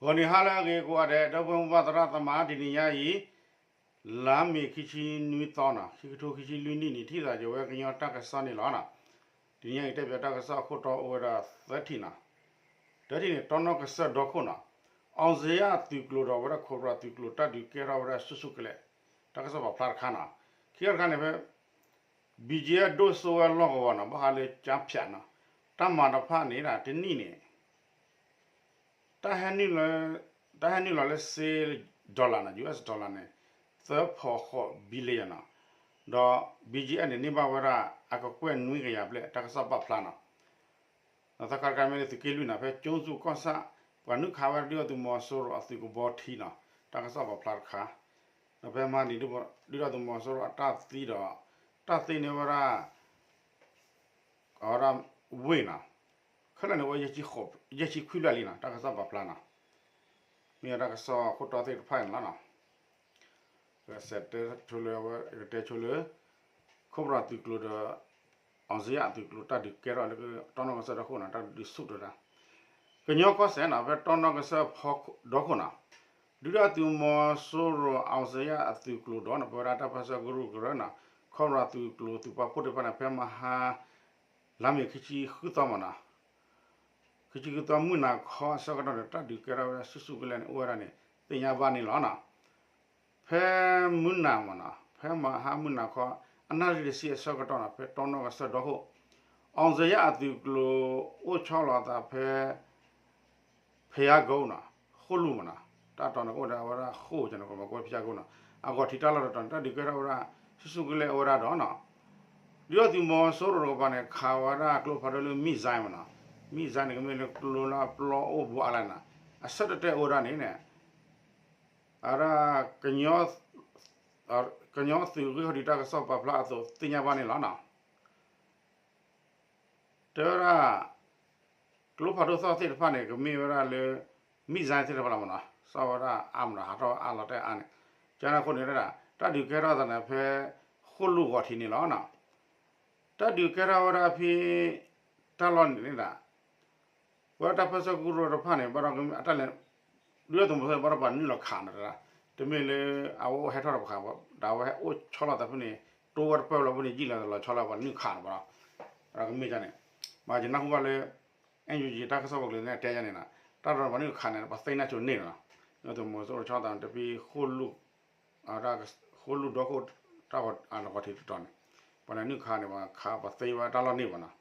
ဂီၤနံၤဟါလၢအဂ့ၤကိးဂၤဒဲး ဒီပုၢ်ဝဲၢ်သရၣ်သမါ တနံၤညါအံၤ လါမ့ၤခံဆံနွံသီနီၤ ခံကထိခံဆံလွံၢ်နံၣ်န့ၣ် ထံၣ်သးက့ၤဝဲကညီတၢ်ကစီၣ်န့ၣ်လီၤ. တနံၤညါအံၤတဲပၠးတၢ်ကစီၣ်အခိၣ်တီအိၣ်ဝဲဒၣ်သၢထံၣ်နီၤ, တထံၣ်န့ၣ် တီနီၣ်ကစၢၢ်ဒီခိၣ်နီၤ, အောင်ဇေယျအသုးကျိၤဒီးဝဲဒၣ် Cobra သုးကျိၤ တၢ်ဒုးကဲထီၣ်ဝဲဒၣ်ဆူၣ်ဆူၣ်ကလဲာ်, တၢ်ကစီၣ်ပာ်ဖျါတခါနီၤ, ခံခါတခါန့ၣ်ဖဲ ဘံၣ်ကၠံအဒိၣ်စိဝဲလီၢ်ကဝီၤနီၤ ဘၣ်ဃးလၢကၠါဖၠးနီၤ, တၢ်မၤတဖၣ်န့ၣ်ဒၣ်တနံၣ်န့ၣ် တၢ်ဟဲနုာ်လီၤလၢစ့ dollar နီၤ US dollar န့ၣ် သၢဖီဃိး billion နီၤ, ဒီး ဘံၣ်ကၠံအန့ၣ် န့ၢ်ဘၣ်ဝဲဒၣ် အကကွဲၢ်နွံကယၤဘျဲၣ် တၢ်ကစီၣ်ပာ်ဖျါနီၤ, ဒီးသၢခါတခါမ့ၢ်လၢသုးက့လွံၢ်နီၤ ဖဲကၠိၣ်စူၣ်ကီၢ်ဆၣ် ပှၤနုာ်ခးဝဲဒၣ်ဒုၣ်ဒါသုးမီၤစိရိၤအသုးကဘီထံနီၤ တၢ်ကစီၣ်ပာ်ဖျါတခါ, ဒီးဖဲမဟါနံၤ ဒုၣ်ဒါသုးမီၤစိရိၤအတၢ်သံဒီး တၢ်သ့န့ၢ်ဝဲဒၣ် အဝဲဒၣ် ဝ့ၢ်နီၤ, ခဲလၢာ်န့ၣ်အိၣ် ယဲၢ်ဆံခွံဘျဲၣ်လံနီၤ တၢ်ကစီၣ်ပာ်ဖျါနီၤ, မ့ၢ်ဝဲတၢ်ကစီၣ်ခိၣ်တီသ့ၣ်တဖၣ်န့ၣ်လီၤနီၤ, ကစဲးတဲဆိလၢအဝဲကတဲဆိလၢ Cobra သုးကျိၤဒီး အောင်ဇေယျအသုးကျိၤ တၢ်ဒုးကဲထီၣ်လၢတီနီၣ်ကစၢၢ်ဒီခိၣ်နီၤ တၢ်ဒုးဆူၣ်တၢ် ကညီကီၢ်စဲၣ်နီၤ ဖဲတီနီၣ်ကစၢၢ်ဖီဒီခိၣ်နီၤ, ဒုၣ်ဒါသုးမီၤစိရိၤ အောင်ဇေယျအသုးကျိၤဒီး ပဝဲဒၣ်တၢ်ပၢဆှၢကရူၢ်ကရၢနီၤ Cobra သုးကျိၤသုးပာ်ဖှိၣ်သ့ၣ်တဖၣ်န့ၣ် ဖဲမဟါ လါမ့ၤခံဆံဃုသီမနီၤ, ခံဆံဃုသီမုၢ်နၤခီအဆၢကတီၢ်န့ၣ် တၢ်ဒုးကဲထီၣ်ဝဲဒၣ်ဆူၣ်ဆူၣ်ကလဲာ်န့ၣ် အိၣ်ဝဲဒၣ်န့ၣ် သ့ၣ်ညါဘၣ်န့ၣ်လီၤနီၤ. ဖဲမုၢ်နၤမနီၤ ဖဲမဟါမုၢ်နၤခီ အနၣ်ရံၣ်တဆံအဆၢကတီၢ်နီၤ ဖဲတီနီၣ်ကစၢၢ်ဒီခိၣ် အောင်ဇေယျအသုးကျိၤ အိၣ်ဆီလီၤအသးဖဲ ဖယါကိနီၤ ဃိၣ်လူၢ်မနီၤ, တၢ်တီၤန့ၣ်ကအိၣ်ဒီးအဝဲဒၣ်ဃိၣ်ကန့ၣ် ကဘၣ်ကွဲဖယါကိနီၤ, အဂီၤထံးတၢ်လီၢ်တတီၤန့ၣ် တၢ်ဒုးကဲထီၣ်ဝဲဒၣ် ဆူၣ်ဆူၣ်ကလဲာ်အိၣ်ဝဲဒၣ်ဒီးနီၤ, ဒုၣ်ဒါသုးမီၤစိရိၤတကပၤန့ၣ် ခးဝဲဒၣ်ကျိဖးဒိၣ်လၢ missile မနီၤ, missile န့ၣ် ကမ့ၢ်လၢကျိလၢအပျီအိၣ်ဘူးအါလၢ်နီၤ, အဆၢတဲာ်တဲာ်အိၣ်ဝဲဒၣ်န့ၣ်န့ၣ် အဝဲဒၣ် ကညီသုးဂံၢ်ဟီၣ်ဒံးတၢ်ကစီၣ်ပာ်ဖျါအသိးသ့ၣ်ညါဘၣ်န့ၣ်လီၤနီၤ. တဲဝဲဒၣ် ကျိဖးဒိၣ်သီၣ်သ့ၣ်တဖၣ်န့ၣ် ကမ့ၢ်ဝဲဒၣ်လၢ missile သ့ၣ်တဖၣ်လီၤမနီၤ, သီၣ်ဝဲဒၣ်အါမနီၤ ဟးထီၣ်အါလီၤတဲာ်အါန့ၣ်, ကန့ၣ်အဃိန့ၣ်ဒၣ် တၢ်ဒုးကဲထီၣ်သးန့ၣ် ဖဲဃိၣ်လူၢ်ဂီၤထံးန့ၣ်လီၤနီၤ. တၢ်ဒုးကဲထီၣ်ဝဲဒၣ်ဖဲ တၢ်လီၢ်န့ၣ်န့ၣ်ဒၣ် ပဝဲတၢ်ပၢဆှၢကရူၢ်တဖၣ်န့ၣ် ဘၣ်ဒီးအတၢ်လဲၤ ဒုၣ်ဒါသုးမီၤစိရိၤ ဘၣ်ဒီးပှၤနုာ်လီၤခးန့ၣ်တဒၣ်, တမ့ၢ်လၢ အဝဲအိၣ်ဟဲထီၣ်တပှၤဘၣ် ဒီးအဝဲဟဲအိၣ်ဆီလီၤသးဖဲန့ၣ် တိဝဲတပၢၢ်လီၤဖဲန့ၣ် ယံာ်လီၤလီၤဆီလီၤပှၤနုာ်ခးန့ၣ်ဘၣ်ဒီး ဒီးကမ့ၢ်ဒ်န့ၣ်, ဘၣ်ယနၢ်ဟူဘၣ်လၢ NUG တၢ်ကစီၣ်ပူၤကျဲၤန့ၣ်တဲယါန့ၣ်နီၤ, တၢ်ဒီးပှၤနုာ်ခးန့ၣ် ပှၤသ့ၣ်ညါဆိန့ၣ်နီၤ, ဒုၣ်ဒါသုးမီၤစိရိၤဆီလီၤသးန့ၣ် တပံၤ ဃိၣ်လူၢ် ဃိၣ်လူၢ်ဒီခိၣ် တၢ်ဂီၤထံးတတီၤန့ၣ် ပှၤလဲၤနုာ်ခးန့ၣ် ပှၤခးပှၤသ့ဝဲတၢ်လီၢ်န့ၣ်ဘၣ်နီၤ,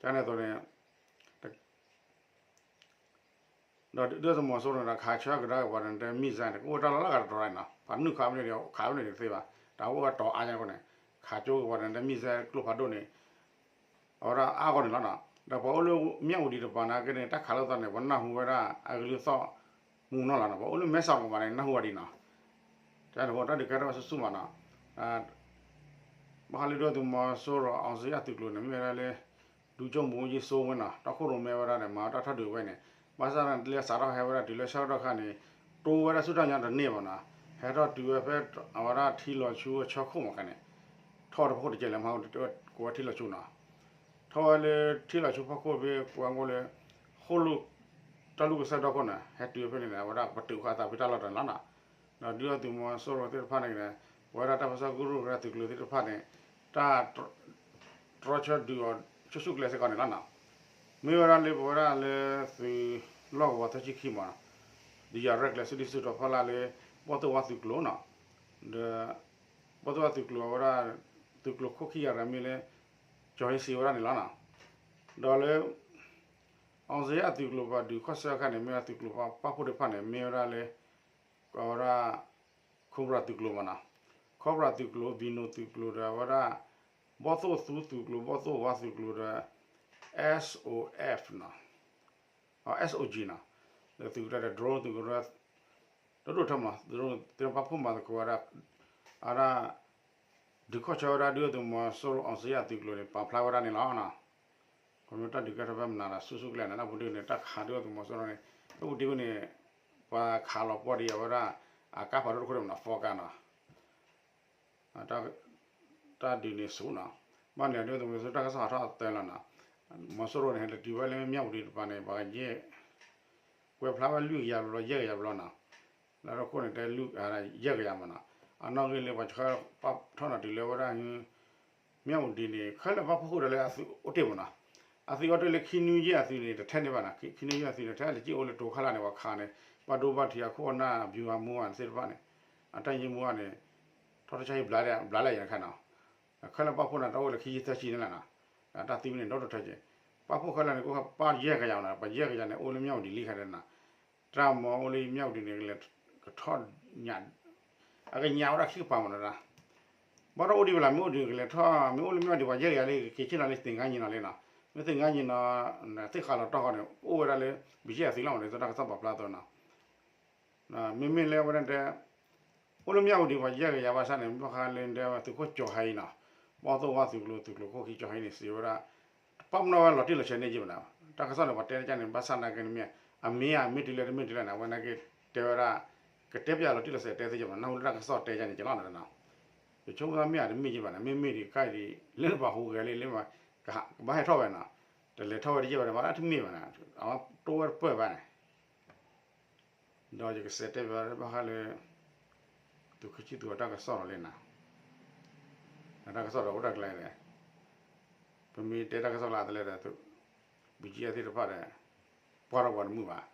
ကန့ၣ်အသိးန့ၣ် ဒီးဒုၣ်ဒါသုးမီၤစိရိၤန့ၣ်ဒီး ခးဆၢကဒါက့ၤပှၤန့ၣ် တဲ missile န့ၣ် ကအိၣ်တၢ်လီၢ်လၢအဂၤတတီၤန့ၣ်နီၤ, ပှၤနုာ်ခးဖဲန့ၣ်ဒီး ခးဖဲန့ၣ်တသ့ဘၣ်, တၢ်အိၣ်ဝဲတီၤအါညါအဃိန့ၣ် ခးကၠိက့ၤပှၤန့ၣ် တဲ missile ကျိဖးဒိၣ်န့ၣ် အဝဲဒၣ်အါဂီၢ်န့ၣ်လီၤနီၤ, ဒီးပှၤအိၣ်လၢမၠၣ်ဝတံၤတပၤန့ၣ်က့န့ၣ် တၢ်ခးလိာ်သးန့ၣ် ပှၤနၢ်ဟူဝဲဒၣ်အကလုၢ်သီၣ်မူနီၢ်လီၤနီၤ, ပှၤအိၣ်လၢမဲဆီးတကပၤန့ၣ် နၢ်ဟူဝဲဒံးနီၤ, ကန့ၣ်အဃိတၢ်ဒုးကဲထီၣ်ဝဲဆူၣ်ဆူၣ်မးနီၤ, ဘၣ်ဃးလၢဒုၣ်ဒါသုးမီၤစိရိၤ အောင်ဇေယျ သုးကျိၤန့ၣ် မ့ၢ်ဝဲဒၣ်လၢ ဒူကၠိမူးယ့ၣ်စိဝဲနီၤ, တၢ်ခိၣ်ရိၣ်မဲဝဲဒၣ်န့ၣ် မၤဝဲတၢ်ထီၣ်ဒုးဝဲန့ၣ်, ဘၣ်ဆၣ်သနာ်က့လၢစးထီၣ်ဟဲဝဲဒၣ်တုၤလၢဆၢကတီၢ်ခါန့ၣ် တိဝဲဒၣ်ဆူၣ်တၢ်ညီတန့ၢ်ဘၣ်နီၤ, ဟဲထီၣ်တုၤဝဲဖဲအဝဲဒၣ်ထံလီၤဆူဆၢခိၣ်မးခါန့ၣ်, ထီၣ်တဖီခိၣ်တကဲလၢၤမး ကိးဝဲထံလီၤဆူနီၤ, ထီၣ်ဝဲလၢထံလီၤဆူဖီခိၣ်ဖဲကွၢ်ကိၣ်လၢ ဃိၣ်လူၢ် တၢ်လူၢ်ကစၢၢ်ဒီခိၣ်န့ၣ် ဟဲတုၤဝဲဖဲန့ၣ်န့ၣ် အဝဲဒၣ်ပတုာ်ဃာ်သးဖဲတၢ်လီၢ်တနီၤလီၤနီၤ, ဒီးဒုၣ်ဒါသုးမီၤစိရိၤသ့ၣ်တဖၣ်န့ၣ် ပဝဲဒၣ်တၢ်ပၢဆှၢကရူၢ်ကရၢသုးကျိၤသ့ၣ်တဖၣ်န့ၣ် တၢ် တြီဆၢဒုးအီၤဆူၣ်ဆူၣ်ကလဲာ်စ့ၢ်ကီးန့ၣ်လီၤနီၤ, မ့ၢ်ဝဲဒၣ်လၢပဝဲဒၣ်လၢသုးလီၢ်ကဝီၤသၢဆံခံမးနီၤ, ဒုးယၤရဲၣ်ကျဲၤစုဒုၣ်စုတီၤဖီလာ်လၢ ဘီၣ်သိၣ်ဝါသုးကျိၤနီၤ, ဒီး ဘီၣ်သိၣ်ဝါသုးကျိၤအဝဲဒၣ် သုးကျိၤခိၣ်ခံဂၤတဂၤမ့ၢ်လၢ ကၠီၤဟ့စံးဝဲဒၣ်န့ၣ်လီၤနီၤ, ဒီးလၢ အောင်ဇေယျ အသုးကျိၤပှၤဒုးခီၣ်ဆၢအခါန့ၣ် မ့ၢ်ဝဲသုးကျိၤပှၤပာ်ဖှိၣ်သ့ၣ်တဖၣ်န့ၣ် မ့ၢ်ဝဲဒၣ်လၢ အဝဲဒၣ် Cobra သုးကျိၤမးနီၤ, Cobra သုးကျိၤ Venom သုးကျိၤဒီးအဝဲဒၣ် ဘီၣ်သိၣ်သူသုးကျိၤ ဘီၣ်သိၣ်ဝါသုးကျိၤဒီး SOF နီၤ, SOG နီၤ, ဒီးသုးကျိၤတၢ်ဒီး drone သုးကျိၤ ဒိၣ်ဒိၣ်ထီၣ်မး drone သ့ၣ်တဖၣ်ပာ်ဖှိၣ်မၤသကိးဝဲဒၣ် အဝဲဒၣ် ဒုးခီၣ်ဆၢဝဲဒၣ်ဒုၣ်ဒါသုးမီၤစိရိၤ အောင်ဇေယျ သုးကျိၤန့ၣ် ပာ်ဖျါဝဲဒၣ်န့ၣ်လီၤနီၤ. ခီဖျိတၢ်ဒုးကဲထီၣ်ဖဲမနုၤဒီးဆူၣ်ဆူၣ်ကလဲာ်န့ၣ် လၢပူၤတ့ၢ်န့ၣ် တၢ်ခးဒုၣ်ဒါသုးမီၤစိရိၤန့ၣ် လၢပူၤတ့ၢ်န့ၣ် ပှၤခးလီၤပှီၢ်ဒံးအဝဲဒၣ် အကါဖးဒိၣ်တခိၣ်န့ၣ်မနီၤ four ကါနီၤ. တၢ်ဒုးန့ၣ်ဆူၣ်နီၤ. ဘၣ်န့ၣ်ဒုၣ်ဒါသုးမီၤစိရိၤတၢ်ကစီၣ်ဟးထီၣ်အသၢလီၤနီၤ. မီၤစိရိၤန့ၣ် ဟဲလၢတုၤဝဲလၢမၠၣ်ဝတံၤတပၤန့ၣ် ပှၤကယဲၢ် ပၢဖျါဝဲလွံၢ်ကယၤဘျီ ယဲၢ်ကယၤဘျီနီၤ, လၢတခိၣ်န့ၣ်တဲ ယဲၢ်ကယၤမးနီၤ, အနီၣ်ဂံၢ်လၢပှၤဆှၢပာ်ထီၣ်နီၤတုၤလၢဝဲဒၣ် မၠၣ်ဝတံၤန့ၣ် ခဲလၢာ်ပာ်ဖှိၣ်ဃုာ်ဒီးလၢအသုးအိၣ်တ့ၢ်မးနီၤ, အသုးအိၣ်တ့ၢ်လၢခံနွံယဲၢ်အသုးန့ၣ် တထဲန့ၣ်ဘၣ်နီၤ, ခံနွံယဲၢ်အသုးန့ၣ် ထဲလၢက့အိၣ်လၢတိၤခါလၢ်န့ၣ် ပှၤခးန့ၣ် ဘၣ်ဒိဘၣ်ထံးအခိၣ်အနၢ် ဗျူဟာမှူး သ့ၣ်တဖၣ်န့ၣ် အတၢ်ယ့ၢ်မူန့ၣ် ထီၣ်တၢ်ဆါဟံၣ်ဘျးလၢယၤတခါနီၤ, ခဲလၢာ်ပာ်ဖှိၣ်န့ၣ် တၢ်အိၣ်လၢခံဆံသၢဆံန့ၣ်လီၤနီၤ, တၢ်သံဝဲန့ၣ် ဒီတထဲက့ၤ, ပာ်ဖှိၣ်ခဲလၢာ်န့ၣ် ကအိၣ်ပာ်ယဲၢ်ကယၤနီၤ, ပှၤယဲၢ်ကယၤန့ၣ် အိၣ်လၢမၠၣ်ဝတံၤလံခါဒီးနီၤ, တၢ်မၤအိၣ်လၢမၠၣ်ဝတံၤန့ၣ် ကလဲၤကထီၣ်ညၣ် အကညးဝဲဒၣ်ခံကပၤမးနီၤ, ဘၣ်ဒီးအိၣ်ဒံးဝဲလီၤ, မ့ၢ်အိၣ်ဒံးကလဲၤထီၣ်, မ့ၢ်အိၣ်လၢမၠၣ်ဝတံၤ ပှၤယဲၢ်ကယၤလၢ ကက့ၤဆ့ၣ်နီၤလၢသ့ၣ်ငါညံနီၤလံနီၤ, မ့ၢ်သ့ၣ်ငါညံနီၤ သ့ၣ်ဃးလီၤတီၢ်ဃီန့ၣ် အိၣ်ဝဲဒၣ်လၢ ဘံၣ်ယဲၢ်အသုးလီၤမးနီၤ, တၢ်ကစီၣ်ပာ်ဖျါအသိးနီၤ မ့မ့ၢ်လၢအဝဲဒၣ်တဲ အိၣ်လၢမၠၣ်ဝတံၤပှၤယဲၢ်ကယၤဘၣ်ဆၣ်န့ၣ် ဘၣ်ဃးလၢဒဲဝဲသုးခိၣ်ကၠီၤဟဲအံၤနီၤ, ဘီၣ်သိၣ်ဝါသုးကျိၤ သုးကျိၤခိၣ်ခံကၠီၤဟဲအံၤန့ၣ် စံးဝဲဒၣ် တပာ်ပနီၣ်ဝဲလီၤတံၢ်လီၤဆဲးန့ၢ်က့ၤဘၣ်နီၤ, တၢ်ကစီၣ်န့ၣ် ပှၤတဲတၢ်န့ၣ် ဘၣ်ဆၣ်နာ်က့န့ၣ်မ့ၢ် အမ့ၢ်ဧါ မ့ၢ်တုၤလဲၣ်တမ့ၢ်တုၤလဲၣ်န့ၣ် အဝဲနာ်က့တဲဝဲဒၣ် ကတဲပျးလီၤတံၢ်လီၤဆဲးတဲသ့က့ၤဘၣ်နီၤ, နၢ်ဟူလၢတၢ်ကစီၣ်တဲယါန့ၣ်က့ၤလီၤနီၤ, ယဆိကမိၣ်မ့ၢ်ဧါတမ့ၢ်က့ၤဘၣ်န့ၣ် မ့မ့ၢ်ဒံးကါဒံး လၢနပာ်ဟူးဂဲၤလံလၢ ကဘၣ်ဟဲထီၣ်ဝဲနီၤ, တလဲၤထီၣ်ဝဲတယံာ်ဘၣ်န့ၣ် ဘၣ်တမ့ၢ်ဘၣ်န့ၣ် အဝဲတိၢ်ဝဲတပၢၢ်ဘၣ်န့ၣ် ဒီးယကစးတဲဘၣ်ဘၣ်ဃးလၢ သုးခိၣ်ဆံသူးအတၢ်ကစီၣ်လီၤလံနီၤ, အတၢ်ကစီၣ်ဒီးအိၣ်တၢ်ကျဲဒီး ပမ့ၢ်တဲတၢ်ကစီၣ်လၢအတလဲဒီး ဘံၣ်ကၠံအသ့ၣ်တဖၣ်ဒီး ပှၤဒီးပှၤတမုာ်ဘၣ်,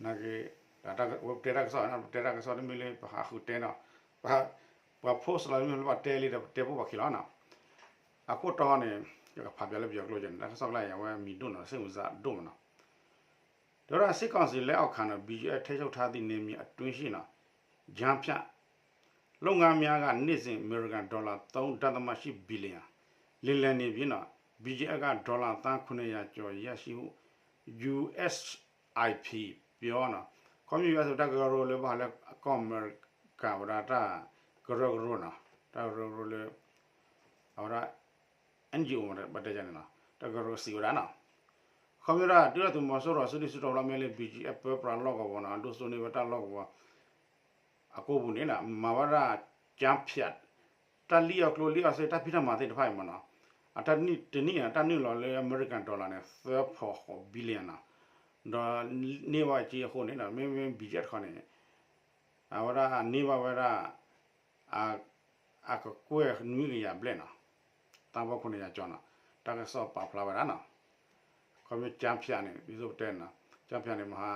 နာ်က့ ဝဲပတဲတၢ်ကစီၣ် ပတဲတၢ်ကစီၣ်တမ့ၢ်လၢပဟးဃုတဲနီၤ, ပှၤ post လီၤမ့ၢ်လၢပတဲလံဒီးပတဲပိၢ်ပှၤခံလီၤနီၤ, အခိၣ်တီန့ၣ် ယကဖးပျးလၢပယီၤကျိာ်န့ၣ် တၢ်ကစီၣ်ကျါယၤဝဲမံၤဒိၣ်နီၤ စိတ်ဝင်စားဒိၣ်မးနီၤ ဒီးစစ်ကောင်စီလက်အောက်ခံ ဘီဂျီအက်ထိန်းချုပ်ထားသည့်နယ်မြေအတွင်းရှိ ကျားဖြန့်လုပ်ငန်းများက နေ့စဉ်အမေရိကန်ဒေါ်လာ သုံးဒသမရှစ်ဘီလီယံ လိမ်လည်နေပြီး ဘီဂျီအက်က ဒေါ်လာသန်းခုနှစ်ရာကျော်ရရှိဟု ယူအက်စ်အိုင်ပီ ပြော နီၤ, ခီဖျိ ယူအက်စ် တၢ်ကရၢကရိလၢဘၣ်ဃးလၢကီၢ်အမဲရကၤဝဲဒၣ်တၢ်ကရၢကရိနီၤ, တၢ်ကရၢကရိလၢ အဝဲဒၣ် NGO ဘၣ်တဲန့ၣ်နီၤ, တၢ်ကရၢကရိစံးဝဲဒၣ်နီၤ, ခီဖျိဒၣ် ဒုတိယသုးမီၤစိရိၤစုဒုၣ်စုတီၤလီၤမ့ၢ်လၢ ဘီဂျီအက် ပၢပြးလီၢ်ကဝီၤနီၤ ဒိၣ်စိန့ၢ်ဝဲတၢ်လီၢ်ကဝီၤ အကိာ်ပူၤန့ၣ် မၤဝဲဒၣ် ကျားဖြန့် တၢ်လံၣ်အီၣ်ကျိလံၣ်အီၣ်စ့ တၢ်ဖံးတၢ်မၤသ့ၣ်တဖၣ်အံၤမ့ၢ်နီၤ, အတၢ်တနံၣ်န့ၣ် တၢ်နုာ်လီၤလၢအမဲရကၤ dollar န့ၣ် သၢဖီၣ်ဃိး billion နီၤ, ဒီးန့ၢ်ဘၣ်က့အဃိန့ၣ် မ့မ့ၢ် ဘီဂျီအက် တခီန့ၣ် အဝဲဒၣ်န့ၢ်ဘၣ်ဝဲဒၣ် အကကွဲၢ်နွံကယၤဘျဲၣ်နီၤ, သၢဖီၣ်ခိၣ်နွံကယၤကၠီနီၤ, တၢ်ကစီၣ်ပာ်ဖျါဝဲဒၣ်နီၤ ခီဖျိ ကျားဖြန့် န့ၣ် ဒ်သိးပတဲနီၤ, ကျားဖြန့် န့ၣ် မဟါ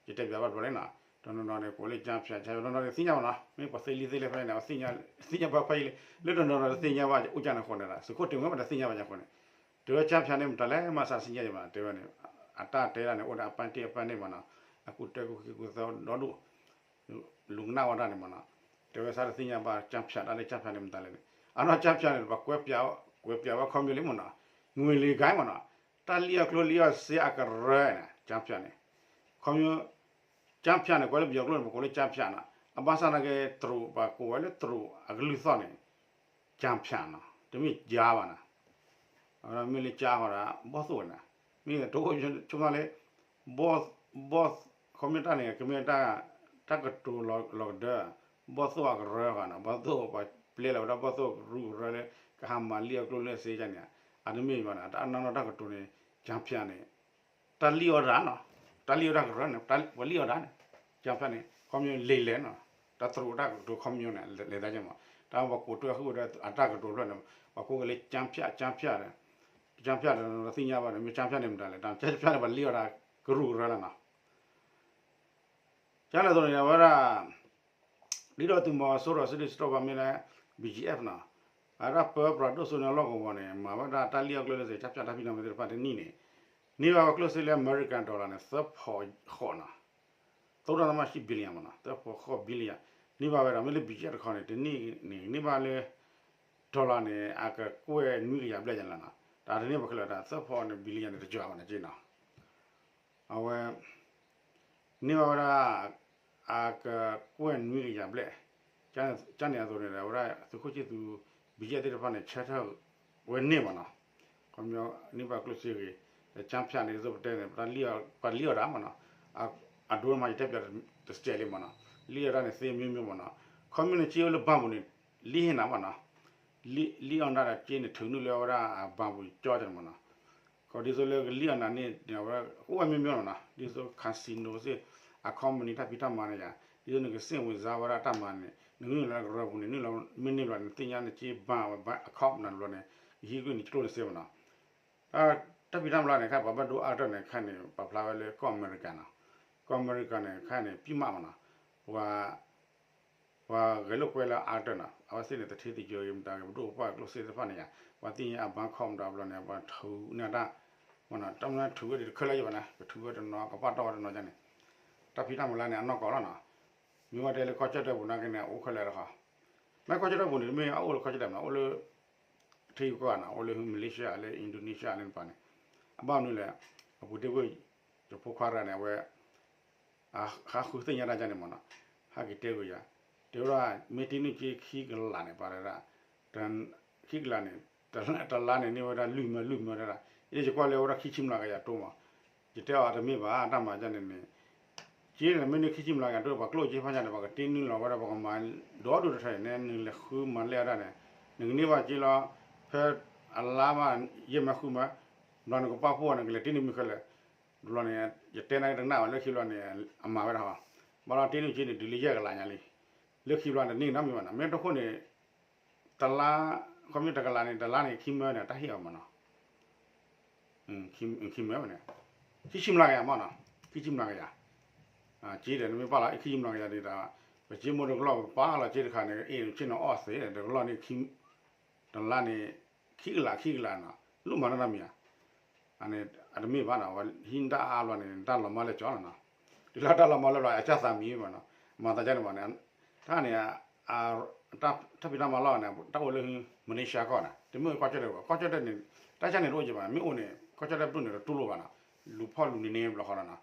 ယတဲပျးဘၣ်တဘျီလံနီၤ, တနီၤနီၤန့ၣ် ကိးလၢ ကျားဖြန့် တနီၤနီၤန့ၣ်သ့ၣ်ညါဘၣ်နီၤ, မ့ၢ်ပှၤသ့လံသ့လဲၣ်ဖဲန့ၣ် သ့ၣ်ညါဘၣ်ဖဲအံၤလံ, လၢတနီၤနီၤတသ့ၣ်ညါဘၣ်အိၣ်ကၢ်န့ၣ်အဃိန့ၣ်ဒီး သုးခိၣ်တ့ၢ်ဝဲမ့ၢ်တသ့ၣ်ညါဘၣ်ညါအဃိန့ၣ်, တဲဝဲ ကျားဖြန့် န့ၣ် မတၤလဲၣ်မးစးသ့ၣ်ညါယံၤဘၣ် တဲဝဲန့ၣ်, အတၢ်တဲဒၣ်န့ၣ် အိၣ်ဒီးအပိုင်းတစ် အပိုင်းနှစ် မ့ၢ်နီၤ, အကူၣ်တဲကူၣ်ဃ့ကူၣ်သၢဒီဒူၣ် လူၤကနၣ်ဝဲဒၣ်န့ၣ်မ့ၢ်နီၤ, တဲဝဲစးတသ့ၣ်ညါဘၣ် ကျားဖြန့် တၢ်လၢ ကျားဖြန့် န့ၣ် မတၤလဲၣ်န့ၣ်, အနီၢ် ကျားဖြန့် န့ၣ် ပှၤကွဲးပျး ကွဲးပျးဝဲခီဖျိလံမ့ၢ်နီၤ, ငွေလိမ်ဂိုဏ်း မ့ၢ်နီၤ, တၢ်လံၣ်အီၣ်ကျိလံၣ်အီၣ်စ့အကရၢန့ၣ် ကျားဖြန့် န့ၣ်, ခီဖျိ ကျားဖြန့် န့ၣ် ကွဲးလၢပယီၤကျိာ်န့ၣ် ပကိးလၢ ကျားဖြန့် နီၤ, အဘၣ်ဆၣ်နာ်က့ တရူး ပှၤကိးဝဲလၢတရူးအကလုၢ်သီၣ်န့ၣ် ကျားဖြန့် နီၤ, တမ့ၢ် ကျား ဘၣ်နီၤ အဝဲဒၣ်မ့ၢ်လၢ ကျား ဃီဒီး ဘီၣ်သိၣ်ဝဲန့ၣ်, မ့ၢ်တအိၣ်ဆိကမိၣ်လၢ ဘီၣ်သိၣ် ခီဖျိတၢ်န့ၣ် ကမ့ၢ်တၢ် တၢ်ကတိၤလီၤကဒၢ ဘီၣ်သိၣ်အကရၢဃီနီၤ, ဘီၣ်သိၣ်ပှၤပျဲလီၤဝဲဒၣ် ဘီၣ်သိၣ်ကရူၢ်ကရၢလၢ ကဟးမၤလံၣ်အီၣ်ကျိလၢစ့ဒ်န့ၣ်, အတမ့ၢ်ဘၣ်နီၤ, တၢ်အနီၢ်နီၢ်တၢ်ကတိၤန့ၣ် ကျားဖြန့် န့ၣ် တၢ်လံၣ်အီၣ်တၢ်နီၤ, တၢ်လံၣ်အီၣ်တၢ်ကရၢန့ၣ် ပှၤလံၣ်အီၣ်တၢ်န့ၣ် ကျားဖြန့် န့ၣ် ခီဖျိလိမ်လည်နီၤ, တၢ်တရူးအတၢ်ကတိၤခီဖျိန့ၣ် လဲၤသးက့မး, တၢ်ပှၤကိးတၢ်ဃုာ်ဝဲဒၣ်အတၢ်ကတိၤဖျၢၣ်န့ၣ် ပှၤကိးက့ၤလၢ ကျားဖြန့် ကျားဖြန့် ဒီး ကျားဖြန့် ဒီးသ့ၣ်ညါဘၣ်ဒီး မ့ၢ် ကျားဖြန့် န့ၣ် မတၤလဲၣ်, ကျားဖြန့် န့ၣ် ပှၤလံၣ်အီၣ်တၢ်ကရူၢ်ကရၢလီၤနီၤ, ကန့ၣ်အသိးန့ၣ် အဝဲဒၣ် ဒုတိယသုးမီၤစိရိၤစုဒုၣ်စုတီၤဘၣ်မ့ၢ်လၢ ဘီဂျီအက်ဖ် နီၤ, အဝဲဒၣ်ပၢပြးဒိၣ်စိန့ၢ်လီၢ်ကဝီၤန့ၣ် မၤဝဲဒၣ်တၢ်လံၣ်အီၣ်ကျိလၢစ့ ကျားဖြန့် တၢ်ဖံးတၢ်မၤသ့ၣ်တဖၣ်တနံၣ်န့ၣ် န့ၢ်ဘၣ်ဝဲကျိၣ်စ့လၢအမဲရကၤ dollar န့ၣ် သၢဖီၣ်ဃိးနီၤ, သၢဒသမရှစ် billion မ့ၢ်နီၤ, သၢဖီၣ်ဃိး billion န့ၢ်ဘၣ်ဝဲဒီး မ့ၢ်လၢ ဘီဂျီအက်ဖ် တခီန့ၣ် တနံၣ်န့ၣ် န့ၢ်ဘၣ်လၢ dollar န့ၣ် အကကွဲၢ်နွံကယၤဘျဲၣ်ညါလီၤနီၤ, တၢ်တန့ၢ်ပှၤခဲလၢာ်တၢ် သၢဖီၣ်န့ၣ် billion န့ၣ် တကၠီၤဘၣ်န့ၣ်က့နီၤ အဝဲ န့ၢ်ဘၣ်ဝဲဒၣ် အကကွဲၢ်နွံကယၤဘျဲၣ်, ကန့ၣ်အသိးန့ၣ်ဒီး အဝဲဒၣ်သုးခိၣ်ဆံသူး ဘီယဲၣ်သ့ၣ်တဖၣ်န့ၣ် ဆၢထၢၣ်ဝဲန့ၢ်မ့ၢ်နီၤ, ခီပညီန့ၢ်ဘၣ်ကျိၣ်စ့ဂ့ၤ, ဒီးကျားဖြန့် န့ၣ် ဒ်သိးပတဲန့ၣ် ပှၤလံၣ်အီၣ်တၢ်မ့ၢ်နီၤ, အဒိမးယတဲပျးတစဲးလံမ့ၢ်နီၤ, လံၣ်အီၣ်တၢ်န့ၣ်သ့မျိုးမျိုးမ့ၢ်နီၤ, ခီပညီန့ၣ် က့အိၣ်လၢဘဏ်ပူၤန့ၣ် လံၣ်ဟ့ၣ်နၤမ့ၢ်နီၤ, လံၣ်အီၣ်တၢ်ဒီးက့န့ၣ် ထုးနုာ်လၢအဝဲဒၣ်အဘဏ်ပူၤကၠီကန့ၣ်မ့ၢ်နီၤ ကီးဒ်သိးလၢကလံၣ်အီၣ်နၤန့ၣ် အဝဲအိၣ်ဝဲမ့ၢ်မ့ၢ်လီၤနီၤ, ဒ်သိး casino သ့ၣ် အ company တၢ်ဖံးတၢ်မၤန့ၣ်ယါ, ဒ်သိးနကစ့ၣ်ဝင်စားဝဲဒၣ်တၢ်မၤန့ၣ် နကနုာ်လီၤလၢကရၢပူၤန့ၣ် နုာ်လီၤမ့ၢ်န့ၢ်ဘျီ နသ့ၣ်ညါနက့ဘၣ်ဝဲ account နၤတဘျီန့ၣ် ယဟံးကွံာ်နကျိၣ်နစ့မ့ၢ်နီၤ. တၢ်ဖံးတၢ်မၤလၢန့ၣ် ခဲအံၤပှၤဘၣ်ဒိအါကတၢၢ်န့ၣ် ခဲအံၤန့ၣ် ပာ်ဖျါဝဲလၢကီၢ်အမဲရကၤနီၤ, ကီၢ်အမဲရကၤန့ၣ် ခဲအံၤန့ၣ် ပံၣ်မးမ့ၢ်နီၤ, ပှၤ ပှၤဂဲၤလိာ်ကွဲလၢအါကတၢၢ်နီၤ, အဝဲသ့ၣ်န့ၣ် တထံၣ်သယုၢ်ဂ့ၤမတၤဂ့ၤ ပဒိၣ်ပပှၢ်ကျိၣ်စ့သ့ၣ်တဖၣ်န့ၣ်ယါ, ပှၤသ့ၣ်ညါအ bank account မတၤဘျီန့ၣ် ပှၤထုးန့ၢ်တၢ်, မ့ၢ်နီၤ, တၢ်မနုၤထုးဝဲဒ်တခၢၣ်လၢယဘၣ်န့ၣ် ကထုးဝဲတနီၤ ကပာ်တီၢ်ဝဲတနီၤန့ၣ်, တၢ်ဖံးတၢ်မၤလၢန့ၣ် အနီၢ်ကီၢ်လီၤနီၤ. မ့ၢ်ဝဲတဲလၢကီၢ်ကၠီၣ်တဲၣ်ပူၤနာ်က့န့ၣ် အအိၣ်ခဲလၢာ်တခီ, မ့ၢ်ကီၢ်ကၠီၣ်တဲၣ်ပူၤန့ၣ် တမ့ၢ်အအိၣ်လၢကီၢ်ကၠီၣ်တဲၣ်မ့ၢ်နီၤ, အိၣ်လၢ ထံဂုၤကီၢ်ဂၤနီၤ, အိၣ်လၢ Malaysia လၢ Indonesia လၢန့ၣ်ပၤန့ၣ်, အဘၣ်မနုၤလဲၣ်, အပူၤတ့ၢ်ဝ့ၢ် ယဖိခွါတဂၤန့ၣ် အဝဲ ဟးဃုသ့ၣ်ညါတၢ်ကန့ၣ်မ့ၢ်နီၤ, ဟဲက့ၤတဲကွံာ်ယၤ, တဲဝဲဒၣ် မ့ၢ်တ့နုာ်က့ခံကလးန့ၣ် ပှၤတဲဒၣ်, ခံကလးန့ၣ် တလါန့ၣ်န့ၢ်ဝဲဒၣ်လွံၢ်မၢလွံၢ်မၢတဲဒၣ်, ယဲယကွၢ်လၢဝဲဒၣ်ခံဆံမျးကယၤတိၢ်မး, ယတဲအီၤတမ့ၢ်ဘၣ် တၢ်မၤကန့ၣ်န့ၣ် က့န့ၣ် မ့ၢ်န့ၢ်ခံဆံမျးကယၤတိၢ် ပှၤကျိၣ်က့ဖးညါန့ၣ် ပှၤကတ့နုာ်လီၤဝဲဒၣ် ပှၤကမၤဒီဒူၣ်တထၢန့ၣ် နလဲၤဃုမၤလဲၢ်ဝဲဒၣ်န့ၣ်, နကန့ၢ်ဘၣ်က့လီၤ, ဖဲအလါဘၣ် ယဲၢ်မၢဃုမၢ, ဘျီနကပာ်ဖှိၣ်အီၤ နကလဲၤတ့နုာ်မ့ၢ်ခဲလၢာ်, ဘျီန့ၣ် ယတဲနာ်က့တနာ်ဝဲလၢခံဘျီန့ၣ် အမၤဝဲဒၣ်ဟီ, ဘၣ်လီၤတ့နုာ်က့န့ၣ် တုၤလၢယဲၢ်ကလးညါလံ, လၢခံဘျီန့ၣ် တန့ၢ်နီတမံၤဘၣ်နီၤ, မ့ၢ်တခိၣ်န့ၣ် တလါ, ခီမ့ၢ်တကလးန့ၣ် တလါန့ၣ် ခံမၢန့ၣ် တၢ်ဟ့ၣ်အီၤမ့ၢ်နီၤ, ခံမၢန့ၣ်, ခံဆံမျးကယၤမ့ၢ်နီၤ, ခံဆံမျးကယၤ, က့ဒီးနမ့ၢ်ပာ်လီၤ ခံဆံမျးကယၤဒ်ဒီး, ပက့မိၢ်တကလီၢ် ပပာ်လီၤက့တခါန့ၣ် အ့ၣ်ဆ့ၣ်နီၤအီၣ်သ့ တကလီၢ်န့ၣ် တလါန့ၣ် ခံကလး ခံကလးနီၤ, လိၣ်မၤနီတမံၤဧါ, အန့ၣ် အတမ့ၢ်ဘၣ်နီၤ, ဝဲဟံးတၢ်အါဘျီန့ၣ် တၢ်လီၤမၢ်လၢကၠီလီၤနီၤ, တုၤလၢတၢ်လီၤမၢ်လၢဘျီ အကၢ်သးမံဘၣ်နီၤ, မၤသးကန့ၣ်ဘၣ်န့ၣ်, တၢ်န့ၣ် တၢ်ဖံးတၢ်မၤလီၢ်န့ၣ် တၢ်အိၣ်လၢ Malaysia ကီၢ်န့ၣ် တမ့ၢ်ကီၢ်ကၠီၣ်တဲၣ်ဘၣ်, ကီၢ်ကၠီၣ်တဲၣ်န့ၣ် တၢ်ကန့ၣ်တအိၣ်က့ဘၣ်, မ့ၢ်အိၣ်န့ၣ် ကီၢ်ကၠီၣ်တဲၣ်ပဒိၣ်န့ၣ် တတူၢ်လိာ်ဘၣ်နီၤ, လူၤဖီၣ်လူၤန့ၢ်န့ၢ်ဘျီဃီလီၤနီၤ.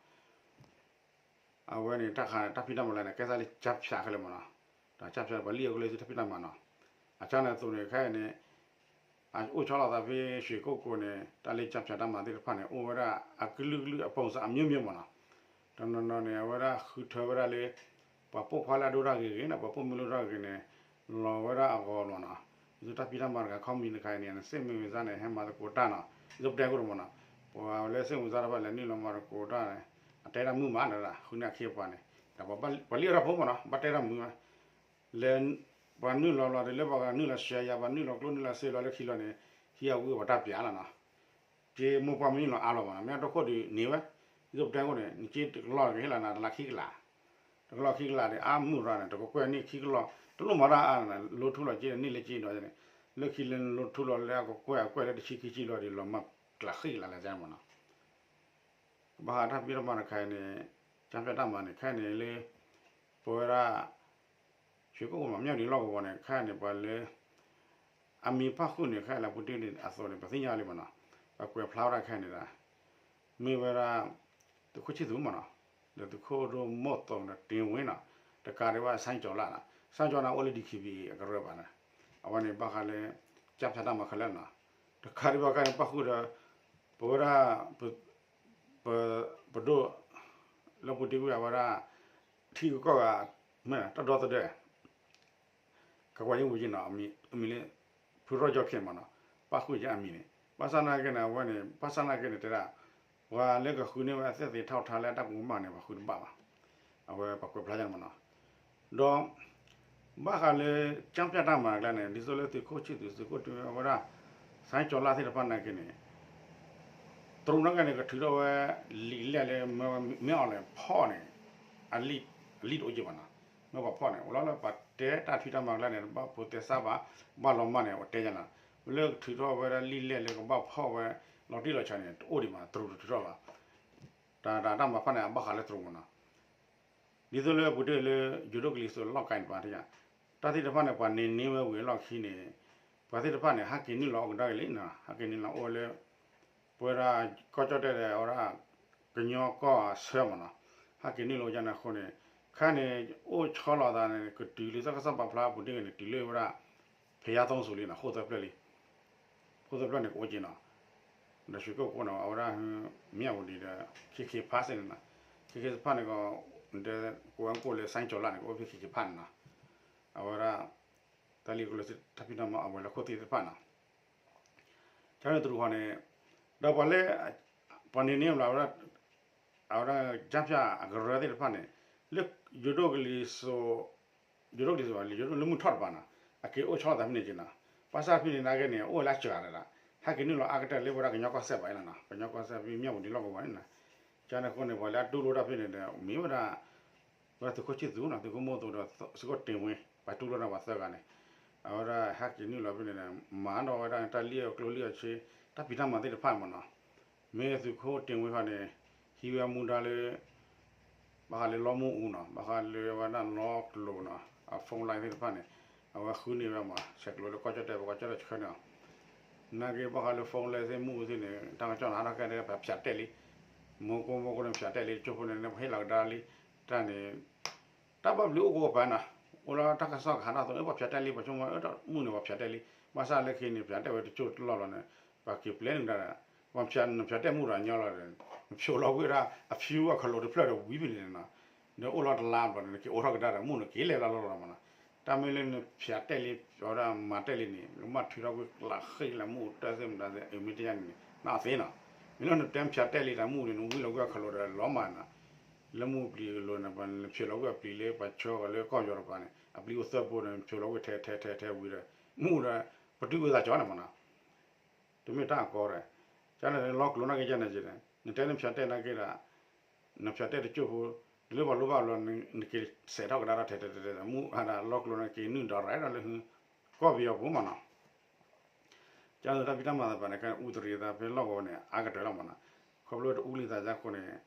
အဝဲန့ၣ် တၢ်ခါ တၢ်ဖံးတၢ်မၤလၢန့ၣ် ကဲသးလၢကၠါဖၠးခဲလၢာ်မ့ၢ်နီၤ, တၢ်ကၠါဖၠး ပှၤလံၣ်အကျိၣ်စ့တၢ်ဖံးတၢ်မၤနီၤ, အကၠါန့ၣ်အသိးန့ၣ် ခဲအံၤန့ၣ် အအိၣ်ဆီလီၤသးဖဲ ရွှေကုက္ကိုန့ၣ် တၢ်လၢကၠါဖၠးတၢ်မၤသ့ၣ်တဖၣ်န့ၣ် အိၣ်ဝဲဒၣ်အကလုာ်ကလုာ်အပုံစံအမျိုးမျိုးမ့ၢ်နီၤ, တနီၤနီၤန့ၣ် အဝဲဒၣ်ဃုထၢဝဲဒၣ်လၢ ပှၤပိာ်ခွါလၢအဒိၣ်တၢ်ဂ့ၤဂ့ၤန့ၣ် ပှၤပိာ်မုၣ်လၢဒိၣ်တၢ်ဂ့ၤဂ့ၤန့ၣ် လီၤဝဲဒၣ်အဂီၤလီၤနီၤ, ဒ်သိးတၢ်ဖံးတၢ်မၤတခါ ခီမံၤတခါအံၤန့ၣ် နစ့ၣ်မ့ၢ်ဝံၤစၢ်န့ၣ် ဟဲမၤသကိးတၢ်နီၤ, ဒ်သိးပတဲကအိၣ်မ့ၢ်နီၤ, ပှၤလၢစ့ၣ်မ့ၢ်ဝံၤစၢ်တဖၣ်လဲၤနုာ်လီၤမၤသကိးတၢ်န့ၣ် အတဲတၢ်မုာ်မးန့ၣ် ဃုန့ၢ်အခ့အပှၤန့ၣ် ဒီးပှၤလံၣ်အီၣ်တၢ်ဖိမ့ၢ်နီၤ ဘၣ်တဲတၢ်မုာ်မး လဲၤ ပှၤနုာ်လီၤလီၤတုၤလၢပှၤနုာ်လီၤစှၤယၤ ပှၤနုာ်လီၤကျိနုာ်လီၤစ့လီၤလၢခံလီၤန့ၣ် ဟံးအဝံၣ်ပှၤတၢ်ပျးလီၤနီၤ, က့မိၢ်ပှၢ်မ့ၢ်နုာ်လီၤအါလီၤမ့ၢ်နီၤ မ့ၢ်အတခိၣ်ဒုးန့ၢ်ဝဲ, ဒ်သိးပတဲခိၣ်န့ၣ် နက့တကလီၢ်ကဟ့ၣ်လီၤနၤ တလါခံကလး, တကလီၢ်ခံကလးဒီး အါမုၢ်ရၤန့ၣ် တကကွဲၢ်န့ၢ်ခံကလီၢ် တလိၣ်မၤတၢ်အါန့ၣ် လိထူလီၤက့န့ၢ်လၢက့ဒီးန့ၣ်, လၢခံလၢနလိထူလီၤလၢအကကွဲၢ်အကွဲၢ်လၢတဆံခံဆံလီၤဒီး လီၤမၢ်ကျးဃ့ကလးလၢကမ့ၢ်နီၤ ကဘၣ်ဟးတၢ်ဖံးတၢ်မၤတခါအံၤန့ၣ် ကၠါဖၠးတၢ်မၤန့ၣ် ခဲအံၤန့ၣ်လၢ ပဝဲဒၣ် ရွှေကုက္ကိုမ့ၢ် မၠၣ်ဝတံၤလီၢ်ကဝီၤန့ၣ် ခဲအံၤန့ၣ် ပှၤလၢ အမံၤပၣ်ဃုာ်န့ၣ် ခဲအံၤလၢပူၤတ့ၢ်န့ၣ်အသိးန့ၣ် ပသ့ၣ်ညါလံမ့ၢ်နီၤ, ပကွဲးဖျါဝဲဒၣ်ခဲအံၤန့ၣ်ဒီး မ့ၢ်ဝဲဒၣ် သုးခိၣ်ဆံၣ်သူးမ့ၢ်နီၤ, ဒီးသုးခိၣ်ဒိၣ်မိၢ်သိးဒီး တင်ဝင်းနီၤ, တကးဒံးဘၣ် စၣ်ကၠီၤလၣ်နီၤ, စၣ်ကၠီၤလၣ်န့ၣ် အိၣ်လၢ ဒီခီပံ အကရၢဘၣ်န့ၣ်, အဝဲန့ၣ်ဘၣ်ဃးလၢ ကၠါဖၠးတၢ်မၤခဲလၢာ်နီၤ, တကးဒံးဘၣ်ခဲအံၤန့ၣ် ပၣ်ဃုာ်ဒီး ပဝဲဒၣ် ပ ပဒိၣ် လၢပူၤတ့ၢ်ကွံာ်အဝဲဒၣ် ထံဂုၤကီၢ်ဂၤ မ့ၢ်တၢ်ဒီသဒၢ ကကွၢ်ယံၤဝံၤယံၤနီၤ အမံၤလၢ ဖုရီၣ်ကၠီၣ်ခ့ၣ်မ့ၢ်နီၤ, ပၣ်ဃုာ်ယဲအမံၤန့ၣ် ဘၣ်ဆၣ်နာ်က့န့ၣ် အဝဲန့ၣ် ဘၣ်ဆၣ်နာ်က့န့ၣ် တဲဒၣ် ပှၤလၢကဃုန့ၢ်ဝဲအသက်သေအထောက်အထားလၢအတၢ်ကူၣ်ဘၣ်န့ၣ် ပှၤဃုတဘၣ်ဘၣ်, အဝဲပှၤကွဲးဖျါယဲန့ၣ်မ့ၢ်နီၤ, ဒီး ဘၣ်ဃးလၢ ကၠါဖၠးတၢ်မၤကျါန့ၣ် ဒ်သိးလၢသုးခိၣ်ဆံၣ်သူး သုးခိၣ်တုဝဲဒၣ် စၣ်ကၠီၤလၣ်သ့ၣ်တဖၣ်နာ်က့န့ၣ် တရူးနာ်က့န့ၣ် ကထုးထီၣ်ဝဲ လံာ်လဲၢ်လၢ မ့ၢ်အီၤလဲၣ်ဖီၣ်န့ၣ် အလံာ်တအိၣ်က့ဘၣ်နီၤ, မ့ၢ်ပှၤဖီၣ်န့ၣ် အိၣ်လီၤလၢပှၤတဲတၢ်ဖံးတၢ်မၤကျါန့ၣ် ဘၣ်ဖိးသဲစးဘၣ် ဘၣ်လီၤမၢ်န့ၣ် အိၣ်တဲယဲနီၤ, လၢကထုးထီၣ်ဝဲဒၣ်လံာ်လဲၢ်လၢကဘၣ်ဖီၣ်ဝဲ လီၤတံၢ်လီၤဆဲးန့ၣ် တအိၣ်ဒံးဘၣ် တရူးတထုးထီၣ်ဘၣ်, တၢ်တၢ်မၤဖီၣ်န့ၣ် အဘၣ်ဃးလၢတရူးမ့ၢ်နီၤ ဒ်သိးလၢပူၤတ့ၢ်လၢ ယိၤဒိၣ်ကလံၤစိးလီၢ်ကၤန့ၣ် ပှၤတယာ် တၢ်သ့ၣ်တဖၣ်န့ၣ် ပှၤန့ၢ်န့ၢ်ဝဲဝံၤအလီၢ်ခံန့ၣ် ပှၤသ့ၣ်တဖၣ်န့ၣ် ဟးက့ၤနုာ်လီၤအိၣ်ကဒါက့ၤလံနီၤ, ဟးက့ၤနုာ်လီၤအိၣ်ဝဲလၢ ပဝဲဒၣ်ကီၢ်ကၠီၣ်တဲၣ်ဒီး အဝဲဒၣ် ကညီကီၢ်အဆၢမ့ၢ်နီၤ, ဟးက့ၤနုာ်လီၤအိၣ်ကဒါန့ၣ်အဃိန့ၣ် ခဲန့ၣ် အိၣ်ဆီလီၤသးန့ၣ် ကတုၤလၢတၢ်ကစီၣ်ပာ်ဖျါပူၤတ့ၢ်န့ၣ် တုၤလၢဝဲဒၣ် ဖဲယါသီစူၤလံနီၤ, ဃိၣ်သၢဖျၢၣ်လံ ဃိၣ်သၢဖျၢၣ်န့ၣ် ကအိၣ်က့နီၤ, ဒီးရွှေကုက္ကိုန့ၣ် အဝဲဒၣ် မၠၣ်ဝတံၤဒီး ခ့ခ့ဖးစ့ၢ်န့ၣ်နီၤ, ခ့ခ့ဖးန့ၣ်ကီး တဲ ကိးဝဲကိးလၢ စၣ်ကၠီၤလၣ်န့ၣ် ကအိၣ်ဖဲခ့ခ့ဖးန့ၣ်နီၤ, အဝဲဒၣ် တၢ်လံၣ်ကလၢစ့ၣ်တၢ်ဖံးတၢ်မၤအဝဲၤလီၢ်ခိၣ်သ့ၣ်တဖၣ်နီၤ ကန့ၣ်တရူးဃီန့ၣ် ဒီးပှၤလၢ ပှၤန့ၣ်န့ၣ်ဘျီ အဝဲဒၣ် ကၠၢဖၠၣ်အကရၢသ့ၣ်တဖၣ်န့ၣ် လၢယိၤဒိၣ်ကလံၤစိး ယိၤဒိၣ်ကလံၤစိး လၢမုၢ်ထီၣ်တပၤနီၤ အက့ၤအိၣ်ဆီလီၤသးဖဲန့ၣ်က့ၤနီၤ, ဘၣ်ဆၣ်ဖဲန့ၣ်နာ်က့န့ၣ် အိၣ်ဝဲလၢအစှၤတဒၣ်, ဟဲက့ၤနုာ်လီၤအါကတၢၢ်လၢဝဲဒၣ်ကညီကီၢ်စဲၣ်ဘၣ်အံၤလီၤနီၤ, ကညီကီၢ်စဲၣ်ဖဲမၠၣ်ဝတံၤလီၢ်ကဝီၤန့ၣ်နီၤ, ကန့ၣ်အဃိန့ၣ် ပှၤလၢအတူၢ်လိာ်တၢ်ဖဲန့ၣ်ဒီး မ့ၢ်ဝဲဒၣ် ဝဲဒၣ်သုးခိၣ်ဆံၣ်သူးနီၤ, သုးခိၣ်မိၢ်သူးဒီးသုးခိၣ်တ့ၢ်ဝ့ ပှၤတူၢ်လိာ်တၢ်ပှၤသၢဂၤန့ၣ်, အဝဲဒၣ်ဟဲက့ၤနုာ်လီၤဖဲန့ၣ်ဒီး မၤဒီးဝဲဒၣ်တၢ်လံၣ်အကျိလံၣ်အဆ့ တၢ်ဖံးတၢ်မၤသ့ၣ်တဖၣ်မ့ၢ်နီၤ, မ့ၢ်သုးခိၣ်တ့ၢ်ဝ့ခီန့ၣ် ဟံးဝဲမူဒါလၢ ဘၣ်ဃးလၢလီမုၢ်အူနီၤ, ဘၣ်ဃးလၢဝဲဒၣ်လီကျိၤနီၤ, အ phone line သ့ၣ်တဖၣ်န့ၣ် အဝဲဃုန့ၢ်ဝဲမး ဆဲးကျိးလၢကီၢ်ကၠီၣ်တဲၣ် ပကီၢ်ကၠီၣ်တဲၣ်ဆှၢန့ၣ်လီၤ, နာ်က့ဘၣ်ဃးလၢ phone line သ့ၣ်မုၢ်အူသ့ၣ်န့ၣ် တၢ်ကစီၣ်န့ၣ် ဟးထီၣ်ခဲအံၤ ပှၤဖၠးတဲာ်လံ, မူကိမူကိန့ၣ် ဖၠးတဲာ်လံ ကၠိဖိန့ၣ် ပဟ့ၣ်လီၤကဒါလံ, တၢ်န့ၣ် တၢ်ဘၣ်ဘျုးအိၣ်ကိးပၤနီၤ, အိၣ်လၢတၢ်ကစီၣ်ကဟးထီၣ်အသိး ပှၤဖၠးတဲာ်လံ ပှၤဆိကမိၣ် မုၢ်န့ၣ် ပှၤဖၠးတဲာ်လံ, ဘၣ်ဆၣ်လၢခံန့ၣ် ဖၠးတဲာ်ဝဲတကၠိၢ်တလီၢ်လီၤန့ၣ် ပှၤက့ၤပျဲနုာ်ကဒါဒီး ပှၤဖၠး နဖၠးတဲာ်မုၢ်ဒီးညီလီၤဒီး နဖျိးလီၤကွံာ်ဝဲဒၣ်အဖၠူအကလိၤတဖျၢၣ်ဒီးဝံၤဖဲန့ၣ်နီၤ, ဒီးအိၣ်လီၤတလါဘျီဒီး နက့ၤအိးထီၣ်ကဒါဒီး မုၢ်နက့ၤလဲၤလီၤလီၤလီၤမးနီၤ, တၢ်မ့ၢ်လၢနဖၠးတဲာ်လံ ဝဲဒၣ်မၤတဲာ်လံန့ၣ် ကဘၣ်ထုးထီၣ်ကွံာ်ကျးဃ့လၢမုၢ်တၢ်သ့ၣ်မတၤသ့ၣ် အမ့ၢ်တယါန့ၣ်န့ၣ် နအီၣ်သ့နီၤ, မ့ၢ်လၢနတဲဖၠးတဲာ်လံတၢ်မုၢ်န့ၣ် နဝံလီၤကွံာ်အကလိၤဒီးလီၤမးနီၤ, လၢမုၢ်ပျံၤကလိၤန့ၣ် နဖျိးလီၤကွံာ်အပျံၤလၢပှၤဆှၢအီၤလၢကီၢ်ပယီၤတပၤန့ၣ် အပျံၤအိၣ်သၢဘိန့ၣ် နဖျိးလီၤကွံာ်ထဲထဲထဲထဲဝံၤဒီး မုၢ်ဒီး ပတုာ်ဝဲသးကၠီန့ၣ်မးနီၤ တမ့ၢ်တၢ်အကီဒီး ကန့ၣ်လီကျိၤနာ်က့ကန့ၣ်က့ၤန့ၣ် နတဲနဖၠးတဲာ်နာ်က့ဒီး နဖၠးတဲာ်တကၠိၢ်ဖိ တုၤလၢပှၤလိၣ်ဘၣ်ဘျီ နက့ၤစဲးထီၣ်ကဒါထီၣ်ထဲထဲထဲထဲ မုၢ်ဟးဒၣ်လီကျိၤနာ်က့ၤနုာ်ဒီး ရဲၣ် ဒီးလၢဟု ကီၢ်ပယီၤပူၤမးနီၤ ကန့ၣ်တၢ်ဖံးတၢ်မၤသ့ၣ်တဖၣ်န့ၣ် ကဲအူတရံးသးဖဲလီၢ်ကဝီၤန့ၣ် အါကတၢၢ်လီၤမးနီၤ, ခီဖျိတအူလံသးကၢ်အဃိန့ၣ်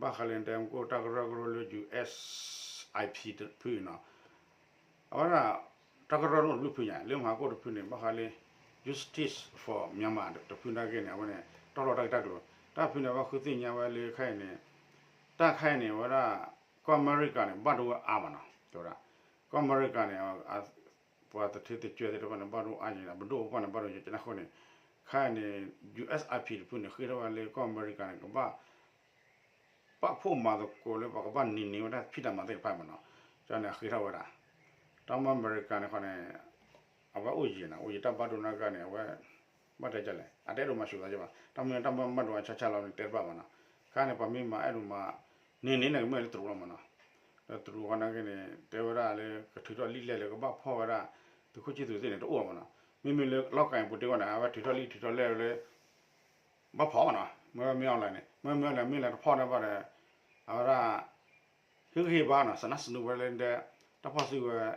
ဘၣ်ဃးလၢနတဲမကိၣ်တၢ်ကရၢကရိလၢ ယူႇအၢၣ်အၣ်အံၣ်ပံၣ် တဖုနီၤ, အဝဲဒၣ် တၢ်ကရၢကရိတဘျုးဖုညါ လၢမဟါကိၣ်တဖုန့ၣ် ဘၣ်ဃးလၢ Justice for Myanmar တဖုနာ်က့န့ၣ် အဝဲန့ၣ် တီၢ်လီၤတၢ်ဂ့ၢ်တၢ်ကျိၤ တၢ်ဖုန့ၣ် ဘၣ်ဃုသ့ၣ်ညါဝဲလၢခဲအံၤန့ၣ် တၢ်ခဲအံၤန့ၣ် အဝဲဒၣ် ကီၢ်အမဲရကၤန့ၣ် ဘၣ်ဒိဝဲအါမးနီၤ တဲဝဲဒၣ် ကီၢ်အမဲရကၤန့ၣ် ပှၤသထ့သကွဲသ့ၣ်တဖၣ်န့ၣ် ဘၣ်ဒိအါယဲၢ် ပဒိၣ်ပပှၢ်န့ၣ် ဘၣ်ဒိယဲၢ် ကန့ၣ်အဃိန့ၣ် ခဲအံၤန့ၣ် ယူႇအၢၣ်အၣ်ပံၣ် တဖုန့ၣ် ဃ့ထီၣ်ဝဲလၢကီၢ်အမဲရကၤန့ၣ် ကဘၣ် ပာ်ဖှိၣ်မၤသကိးလၢပကဘၣ်န့ၢ်န့ၢ်ဝဲဒၣ်ဖံးတၢ်မၤသ့ၣ်တဖၣ်မးနီၤ, ကန့ၣ်အဃ့ထီၣ်ဝဲဒၣ် တၢ်မ့ၢ်အမဲရကၤန့ၣ်ဃီန့ၣ် အဝဲအိၣ်ယံၤနီၤ အိၣ်ယံၤတၢ်ဘၣ်ဒိနာ်က့န့ၣ် အဝဲ ဘၣ်တဲဒ်လဲၣ် အတအဲၣ်ဒိးမၤဆူၣ်သးကဘၣ် တၢ်မ့ၢ်တၢ်ဘၣ်ဒိအဆါဆါလီၤန့ၣ် တဲတဘၣ်မးနီၤ, ခဲအံၤန့ၣ် ပှၤမ့ၢ်မၤအဲၣ်ဒိးမၤ န့ၢ်န့ၢ်န့ၣ် ကမ့ၢ်လၢတရူးလီၤမးနီၤ, ဒီးတရူးဃီနာ်က့န့ၣ် တဲဝဲဒၣ်လၢကထုးထီၣ်လံာ်လဲၢ်လၢကဘၣ်ဖီၣ်ဝဲဒၣ် သုးခိၣ်ဆံၣ်သူးသ့ၣ်န့ၣ် တအိၣ်မးနီၤ, မ့မ့ၢ်လၢလီၢ်ကၤအံၤပူၤတ့ၢ်ဝဲန့ၣ် အဝဲထုးထီၣ်လံာ်ထုးထီၣ်လဲၢ်လၢ ဘၣ်ဖီၣ်မးနီၤ, မ့ၢ်မ့ၢ်အီၣ်လဲၣ်န့ၣ် မ့ၢ်မ့ၢ်အီၣ်လဲၣ် မ့ၢ်လဲၣ်တဖီၣ်န့ၣ်ဘၣ်ဒီး အဝဲဒၣ် ဟ့ၣ်ဂံၢ်ဟ့ၣ်ဘါနီၤ စနၢ်စနူဝဲလၢဒဲ တၢ်ဖီၣ်စုကဝဲၤ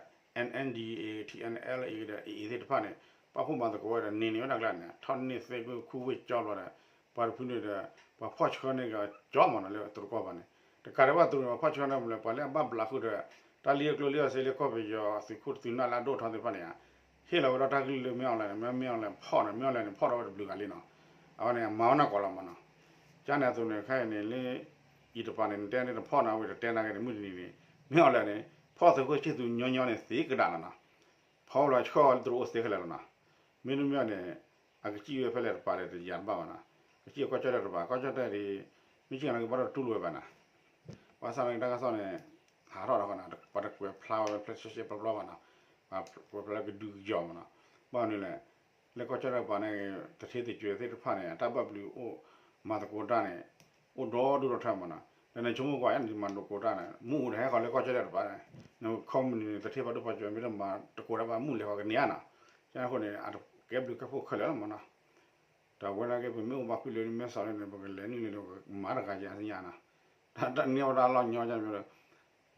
NNDAA TNLA ဒီး AA သ့ၣ်တဖၣ်န့ၣ် ပာ်ဖှိၣ်မၤသကိးဝဲဒီး န့ၢ်န့ၢ်ဝဲဒၣ်ကျါန့ၣ် ထီၣ်န့ၢ်သ့ကွံာ်ခူဝ့ၢ်ကၠီဘျီဒီး ပှၤတဖုန့ၣ်ဒီး ပှၤဖီၣ်ဆှၢန့ၢ်က့ၤကၠီမးနီၤ လၢတရူးကီၢ်ဘၣ်န့ၣ် တကးဒံးဘၣ်တရူးန့ၣ် ပှၤဖီၣ်ဆှၢန့ၢ်မးလၢ ပှၤလၢအဘၣ်ဘျးဃုာ်ဒီး တၢ်လံၣ်အကျိလံၣ်အစ့လၢကီၢ်ပယီၤသုးခိၣ်သုးနၢ်လၢအဒိၣ်ထီၣ်သ့ၣ်တဖၣ်န့ၣ် ဟ့ၣ်လီၤဝဲဒၣ်တၢ်ကလုၢ်လၢမ့ၢ်အီၣ်လဲၣ်န့ၣ် မ့ၢ်မ့ၢ်အီၣ်လဲၣ်န့ၣ် ဖီၣ်ဒီးဝဲတဘျုးဂၤလံနီၤ, အဝဲန့ၣ် မၤဝဲနီၢ်ကီၢ်လီၤမးနီၤ, ကန့ၣ်အသိးန့ၣ် ခဲအံၤန့ၣ်လၢ အံၤတပၤန့ၣ် နတဲန့ၣ်တဖီၣ်န့ၣ် အဝဲတတဲနာ်က့န့ၣ် မုၢ်တနံၤန့ၣ် မ့ၢ်အီၣ်လဲၣ်န့ၣ် ဖီၣ်သုးခိၣ်ဆံၣ်သူးညီညီန့ၣ် သ့ကဒၣ်လီၤနီၤ, ဖီၣ်လီၤဆှၢအီၤလၢတရူးအိၣ်သ့ခဲလၢာ်လီၤနီၤ, မ့တမ့ၢ်န့ၣ် အကစံၣ်ဝဲဖဲလဲၣ်တပၤဒီးတယၤတဘၣ်ဘၣ်နီၤ, ကစံၣ်ဝဲကီၢ်ကၠီၣ်တဲၣ်တပၤ ကီၢ်ကၠီၣ်တဲၣ်ဒ် မ့ၢ်စံၣ်ကီးနာ်က့ဘၣ်ဒီးတူၢ်လိာ်ဝဲဘၣ်နီၤ, ဘၣ်ဆၣ်နာ်က့တၢ်ကစီၣ်န့ၣ် ဟးထီၣ်ဒီးဃီနီၤ ပှၤတကွဲးဖျါဝဲဖဲရှဲရှဲပျီပျီဘၣ်နီၤ, ပှၤကွဲးဖျါလၢကဒုကယီၤမးနီၤ, ဘၣ်မနုၤလဲၣ် လၢကီၢ်ကၠီၣ်တဲၣ်တပၤန့ၣ် သထ့သကွဲးသ့ၣ်တဖၣ်န့ၣ် အတၢ်ဘၣ်ဘျုးအိၣ် မၤသကိးတၢ်န့ၣ် အိၣ်ဒီဒူၣ်ဒီထၢမးနီၤ, ဒီးနဆိကမိၣ်ကွၢ် ယၤန့ၣ်မၤသကိးတၢ်န့ၣ် မ့ၢ်အိၣ်ဒီးဟဲဃီၤလၢကီၢ်ကၠီၣ်တဲၣ်တပၤန့ၣ် နခီမုၢ်နံၤန့ၣ် သထ့ပှၤဒိၣ်ပှၤကၠီၣ်မ့ၢ်တမၤသကိးတၢ်ဘၣ် မ့ၢ်လဲၤဃီၤကန့ၢ်ဧါနီၤ, ကန့ၣ်အဃိန့ၣ် အတကဲဘျုးကဲဖှိၣ်ခဲလၢာ်လီၤမးနီၤ, တၢ်ဝဲနာ်က့ ပမ့ၢ်အိၣ်ဘၣ်ကွံာ်လၢမဲၢ်ဆီးလၢန့ၣ် ပကလဲၤနုာ်လၢန့ၣ် ပကမၤတဂၤယၤသ့ၣ်ညါနီၤ, တၢ်န့ၢ်ဝဲဒၣ်လီၢ်ညီယါ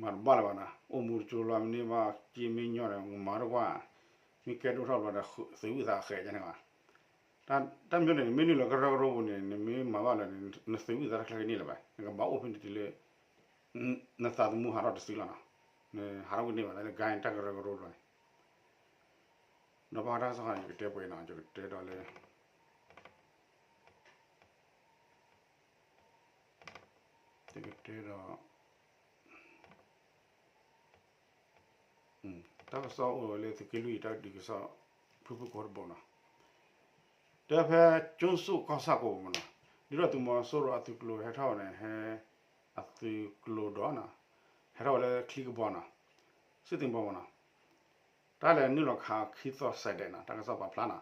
မၤတဘၣ်လၢၤဘၣ်နီၤ, အိၣ်မူတကၠိလီၤ မ့ၢ်န့ၢ်ဘၣ်စ့မ့ၢ်ညီဒီး ကမၤတကွၢ်, မ့ၢ်ကဲဒိၣ်ထီၣ်ဘျီဒီး သုးဝံၣ်သးဃဲးယါန့ၣ်ဘၣ်, တၢ်မ့ၢ်န့ၣ် မ့ၢ်နုာ်လီၤကရၢကရိပူၤန့ၣ် နမ့ၢ်မၤဘၣ်လၢၤန့ၣ် နသုးဝံၣ်သးတချ့ကန့ၢ်လၢၤဘၣ်, နကဘၣ်အိၣ်ဖဲန့ၣ်တုၤလၢ နသးသမူဟးထီၣ်တစုလီၤနီၤ, နဟးထီၣ်ဝံၤန့ၢ်ဘၣ်လၢ ကါန့ၣ် တၢ်ကရၢကရိလီၤန့ၣ်, ဒီးဘၣ်ဃးတၢ်ကစီၣ်ခါန့ၣ် ယကတဲပှဲၤနီၤ ယကတဲဒီးလၢ ယကတဲဒီး တၢ်ကစီၣ်အိၣ်ဝဲလၢသုးက့လွံၢ် တၢ်ဒုးကစီၣ် ဖုၣ်ဖုၣ်ကိာ်တဘိနီၤ, တဲဖဲကၠိၣ်စူၣ်ကီၢ်ဆၣ်ကိးပူၤမးနီၤ, ဒ်သိးသုးမီၤစိရိၤအသုးကျိၤဟဲထီၣ်ဝဲန့ၣ် ဟဲ အသုးကျိၤဒီးနီၤ, ဟဲထီၣ်ဝဲလၢချံကဘီနီၤ, စ့ၣ်သ့ၣ်ဘီမးနီၤ, တၢ်လဲၤနုာ်လီၤခးခံသီစဲးဒဲးနီၤ တၢ်ကစီၣ်ပာ်ဖျါနီၤ,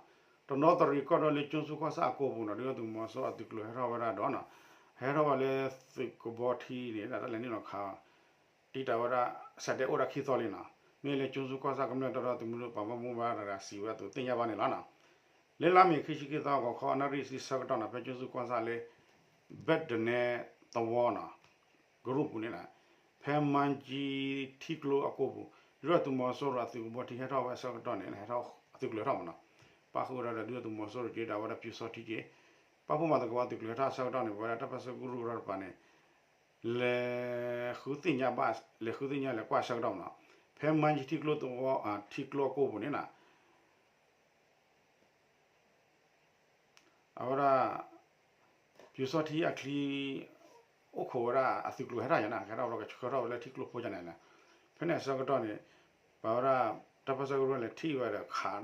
တနီသရံၣ်ကီၢ်ဒိၣ်လၢကၠိဆူကီၢ်ဆၣ်အကိာ်ပူၤနီၤ ဒုၣ်ဒါသုးမီၤစိရိၤအသုးကျိၤဟဲထီၣ်ဝဲဒၣ်ဒီးနီၤ, ဟဲထီၣ်ဝဲလၢသုးကဘီထံန့ၣ် တၢ်လဲၤနုာ်လီၤခး တံာ်တာ်ဝဲဒၣ် စးဒဲးအိၣ်ဒၣ်ခံသီလံနီၤ, မ့ၢ်လၢကၠိဆူကီၢ်ဆၣ်ကမျၢၢ်တီဒီးသုးမုၢ်ဒိၣ်ပာ်ဖှိၣ်မူဘၣ်တဂၤစံးဝဲအသိးသ့ၣ်ညါဘၣ်န့ၣ်လီၤနီၤ. လၢလါမ့ၤခံဆံခံသီဂီၤခီ အနၣ်ရံၣ်ဆံဆၢကတီၢ်နီၤ ဖဲကၠိဆူကီၢ်ဆၣ်လၢ ဘဲးဒနဲသဝီနီၤ ကရူၢ်ပူၤန့ၣ် ဖဲမါကၠံထံကျိအကိာ်ပူၤ ဒုၣ်ဒါသုးမီၤစိရိၤအသုးကဘီထံဟဲထီၣ်ဝဲအဆၢကတီၢ်န့ၣ် ဟဲထီၣ်အသုးကျိၤဟဲထီၣ်မးနီၤ, ပၣ်ဃုာ်ဝဲဒၣ်ဒီးဒုၣ်ဒါသုးမီၤစိရိၤက့ၤဒၣ်ဝဲဒၣ်ပၠူၤစီထံက့ၤ, ပၣ်ဖှိၣ်မၤသကိးဝဲသုးကျိၤဟဲထီၣ်အဆၢကတီၢ်န့ၣ် ပဝဲဒၣ်တၢ်ပၢၢ်ဆၢကရူၢ်ကရၢတပၤန့ၣ် လဲၤဃုသ့ၣ်ညါဘၣ် လဲၤဃုသ့ၣ်ညါလဲၤကွၢ်အဆၢကတီၢ်မးနီၤ, ဖဲမါကၠံထံကျိသဝီ ထံကျိအကိာ်ပူၤန့ၣ်နီၤ အဝဲဒၣ် ပၠူၤစီထံအချံ အိၣ်ခိးဝဲဒၣ်အသုးကျိၤဟဲထီၣ်ယါန့ၣ် ဟဲထီၣ်ဝဲဒီးကဆှၢထီၣ်ဝဲလၢထံကျိဖိယါန့ၣ်လီၤ. ဖဲန့ၣ်အဆၢကတီၢ်န့ၣ် ပဝဲဒၣ် တၢ်ပၢၢ်ဆၢကရူၢ်လဲၤထံၣ်ဝဲဒီးခး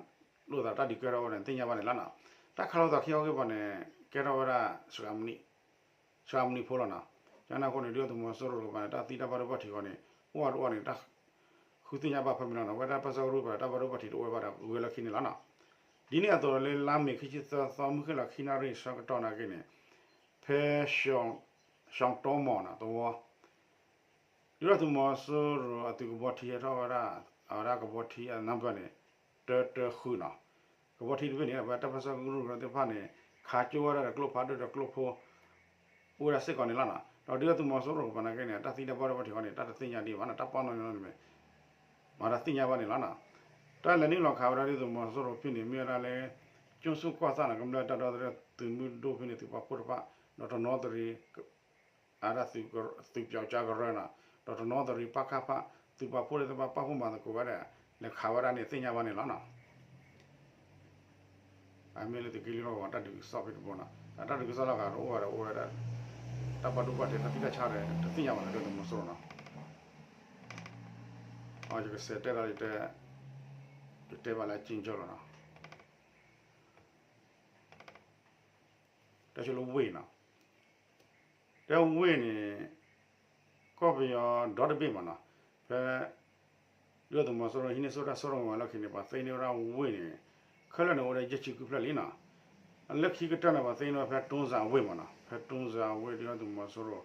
လိာ်သး တၢ်ဒုးကဲထီၣ်ဝဲဒီးသ့ၣ်ညါဘၣ်န့ၣ်လီၤနီၤ. တၢ်ခးလိာ်သးခံခီခံကပၤန့ၣ် ကဲထီၣ်ဝဲဒၣ် စှၤမနံၤဖိလီၤနီၤ. ကန့ၣ်အဃိန့ၣ် ဒုၣ်ဒါသုးမီၤစိရိၤတကပၤန့ၣ် တၢ်သံတၢ်ဘၣ်ဒိဘၣ်ထံးဃီန့ၣ် အိၣ်ဝဲတအိၣ်န့ၣ် တၢ်ဃုသ့ၣ်ညါဘၣ်ဖဲမ့ၢ်လီၤနီၤ. ဝဲဒၣ်တၢ်ပၢၢ်ဆၢကရူၢ်ပၤ တၢ်ဘၣ်ဒိဘၣ်ထံးတအိၣ်ဝဲဘၣ်ဒီးဂုၤဝဲလၢခံန့ၣ်လီၤနီၤ. ဒ်န့ၣ်အသိးလၢလါမ့ၤခံဆံသၢသီ မုၢ်ဃ့ၢ်လီၤခံနၣ်ရံၣ်ဆၢကတီၢ်နာ်က့န့ၣ် ဖဲ ရှီတီမီၤနီၤ သဝီ ဒုၣ်ဒါသုးမီၤစိရိၤအသုးကဘီထံဟဲထီၣ်ဝဲဒၣ် အဝဲဒၣ်ကဘီထံအနၢ်ပၢၢ်န့ၣ် တၢတၢဃုနီၤ. ကဘီထံတဘ့ၣ်န့ၣ် အဝဲတၢ်ပၢၢ်ဆၢကရူၢ်ကရၢသ့ၣ်တဖၣ်န့ၣ် ခးကၠိဝဲဒၣ်ဒီးကျိဖးဒိၣ်ဒီးကျိဖိ အိၣ်ဝဲဒၣ်စ့ၢ်ကီးန့ၣ်လီၤနီၤ. ဒီးဒုၣ်ဒါသုးမီၤစိရိၤကပၤနာ်က့န့ၣ် တၢ်သံတၢ်ဘၣ်ဒိဘၣ်ထံးဃီန့ၣ် တၢ်တသ့ၣ်ညါဒံးဘၣ်နီၤ. တၢ်ပီၣ်နီၣ်န့ၣ် မၤတၢ်သ့ၣ်ညါဘၣ်န့ၣ်လီၤနီၤ. တၢ်လဲၤနုာ်လီၤခးဝဲဒၣ်ဒုၣ်ဒါသုးမီၤစိရိၤဖဲန့ၣ် မ့ၢ်ဝဲဒၣ်လၢ ကၠိဆူကီၢ်ဆၣ်နီၤ ကမျၢၢ်တၢ်ဒီသဒၢသုးမုၢ်ဒိၣ်ဖဲန့ၣ် သုးပာ်ဖှိၣ်တဖၣ် ဒီးတနီသရံၣ် အဒၣ်သုးပၠီကၠါကရၢနီၤ ဒီးတနီသရံၣ်ပၣ်ခၣ်ဖၣ် သုးပာ်ဖှိၣ်သ့ၣ်တဖၣ် ပၣ်ဖှိၣ်မၤသကိးဝဲဒၣ် လဲၤခးဝဲဒၣ်န့ၣ်သ့ၣ်ညါဘၣ်န့ၣ်လီၤနီၤ. အမ့ၢ်လၢသုးက့လွံၢ်လီၢ်ကဝီၤတၢ်ဒုးကစီၣ်ဖဲတဘိနီၤ တၢ်ဒုးကစီၣ်လီၤဂာ်တအိၣ်ဝဲဒီးအိၣ်ဝဲဒၣ် တၢ်ဘၣ်ဒိဘၣ်ထံးတၢ်သံတၢ်ဆါဒီးတသ့ၣ်ညါဘၣ်လၢဒုၣ်ဒါသုးမီၤစိရိၤနီၤ. အယကစးတဲဒီး ယတဲဘၣ်လၢအက့ၢ်ကၠီလီၤနီၤ. တၢ်ဆိလၢဝ့ၢ်နီၤ တဲဝ့ၢ်န့ၣ် ကီၢ်ပယီၤဒီတဘ့ၣ်မးနီၤ ဖဲ ဒုၣ်ဒါသုးမီၤစိရိၤဟံးန့ၢ်ဆူၣ်တၢ်စိတၢ်ကမီၤလီၢ်ခံန့ၣ် ပှၤသ့န့ၢ်ဝဲဒၣ်ဝ့ၢ်န့ၣ် ခဲလၢာ်န့ၣ် အိၣ်ဝဲဒၣ်ယဲၢ်ဆံခွံဖျၢၣ်လံနီၤ. လၢခံကတၢၢ်န့ၣ် ပှၤသ့န့ၢ်ဝဲဖဲတိစၤဝ့ၢ်မးနီၤ ဖဲတိစၤဝ့ၢ် ဒုၣ်ဒါသုးမီၤစိရိၤ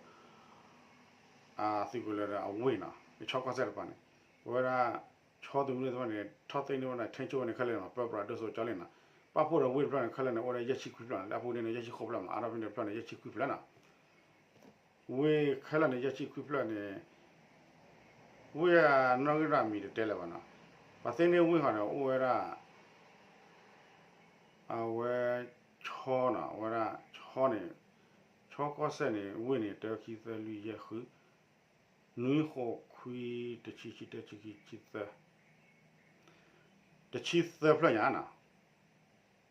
အသုးကလၢၤဒီးအဝ့ၢ်နီၤ လၢချီကီၢ်စဲၣ်တပၤန့ၣ် ပဝဲဒၣ် ဆီသုးမုၢ်သ့ၣ်တဖၣ်န့ၣ် ထီၣ်သ့န့ၢ်ဝဲဒၣ် ထိန်းချုပ် ဝဲန့ၣ်ခဲလၢာ်န့ၣ် ပၢပြးဒိၣ်စိကၠီလံနီၤ. ပၣ်ဖှိၣ်ဒီးဝ့ၢ်တဖျၢၣ်န့ၣ် ခဲလၢာ်န့ၣ် အိၣ်ဝဲဒၣ်ယဲၢ်ဆံခွံဖျၢၣ်န့ၣ် အပူၤန့ၣ် ယဲၢ်ဆံဃိးဖျၢၣ်မး အါထီၣ်ဖဲန့ၣ်တဖျၢၣ်န့ၣ် ယဲၢ်ဆံခွံဖျၢၣ်နီၤ. ဝ့ၢ်ခဲလၢာ်န့ၣ် ယဲၢ်ဆံခွံဖျၢၣ်န့ၣ် ဝ့ၢ်အနီၣ်ဂံၢ်တၢ်မံၤတတဲလၢၤဘၣ်နီၤ. ပှၤသ့န့ၢ်ဝ့ၢ်ဃီန့ၣ် အိၣ်ဝဲဒၣ် အဝဲ ဆီနီၤ အဝဲဒၣ်ဆီန့ၣ် ဆီကီၢ်စဲၣ်န့ၣ် ဝ့ၢ်န့ၣ် တၢ ခံ သၢ လွံၢ် ယဲၢ် ဃု နွံ ဃိး ခွံ တဆံ ခံ တၢ ခံ ခံ ခံ သၢ တဆံသၢဖျၢၣ်ညါနီၤ.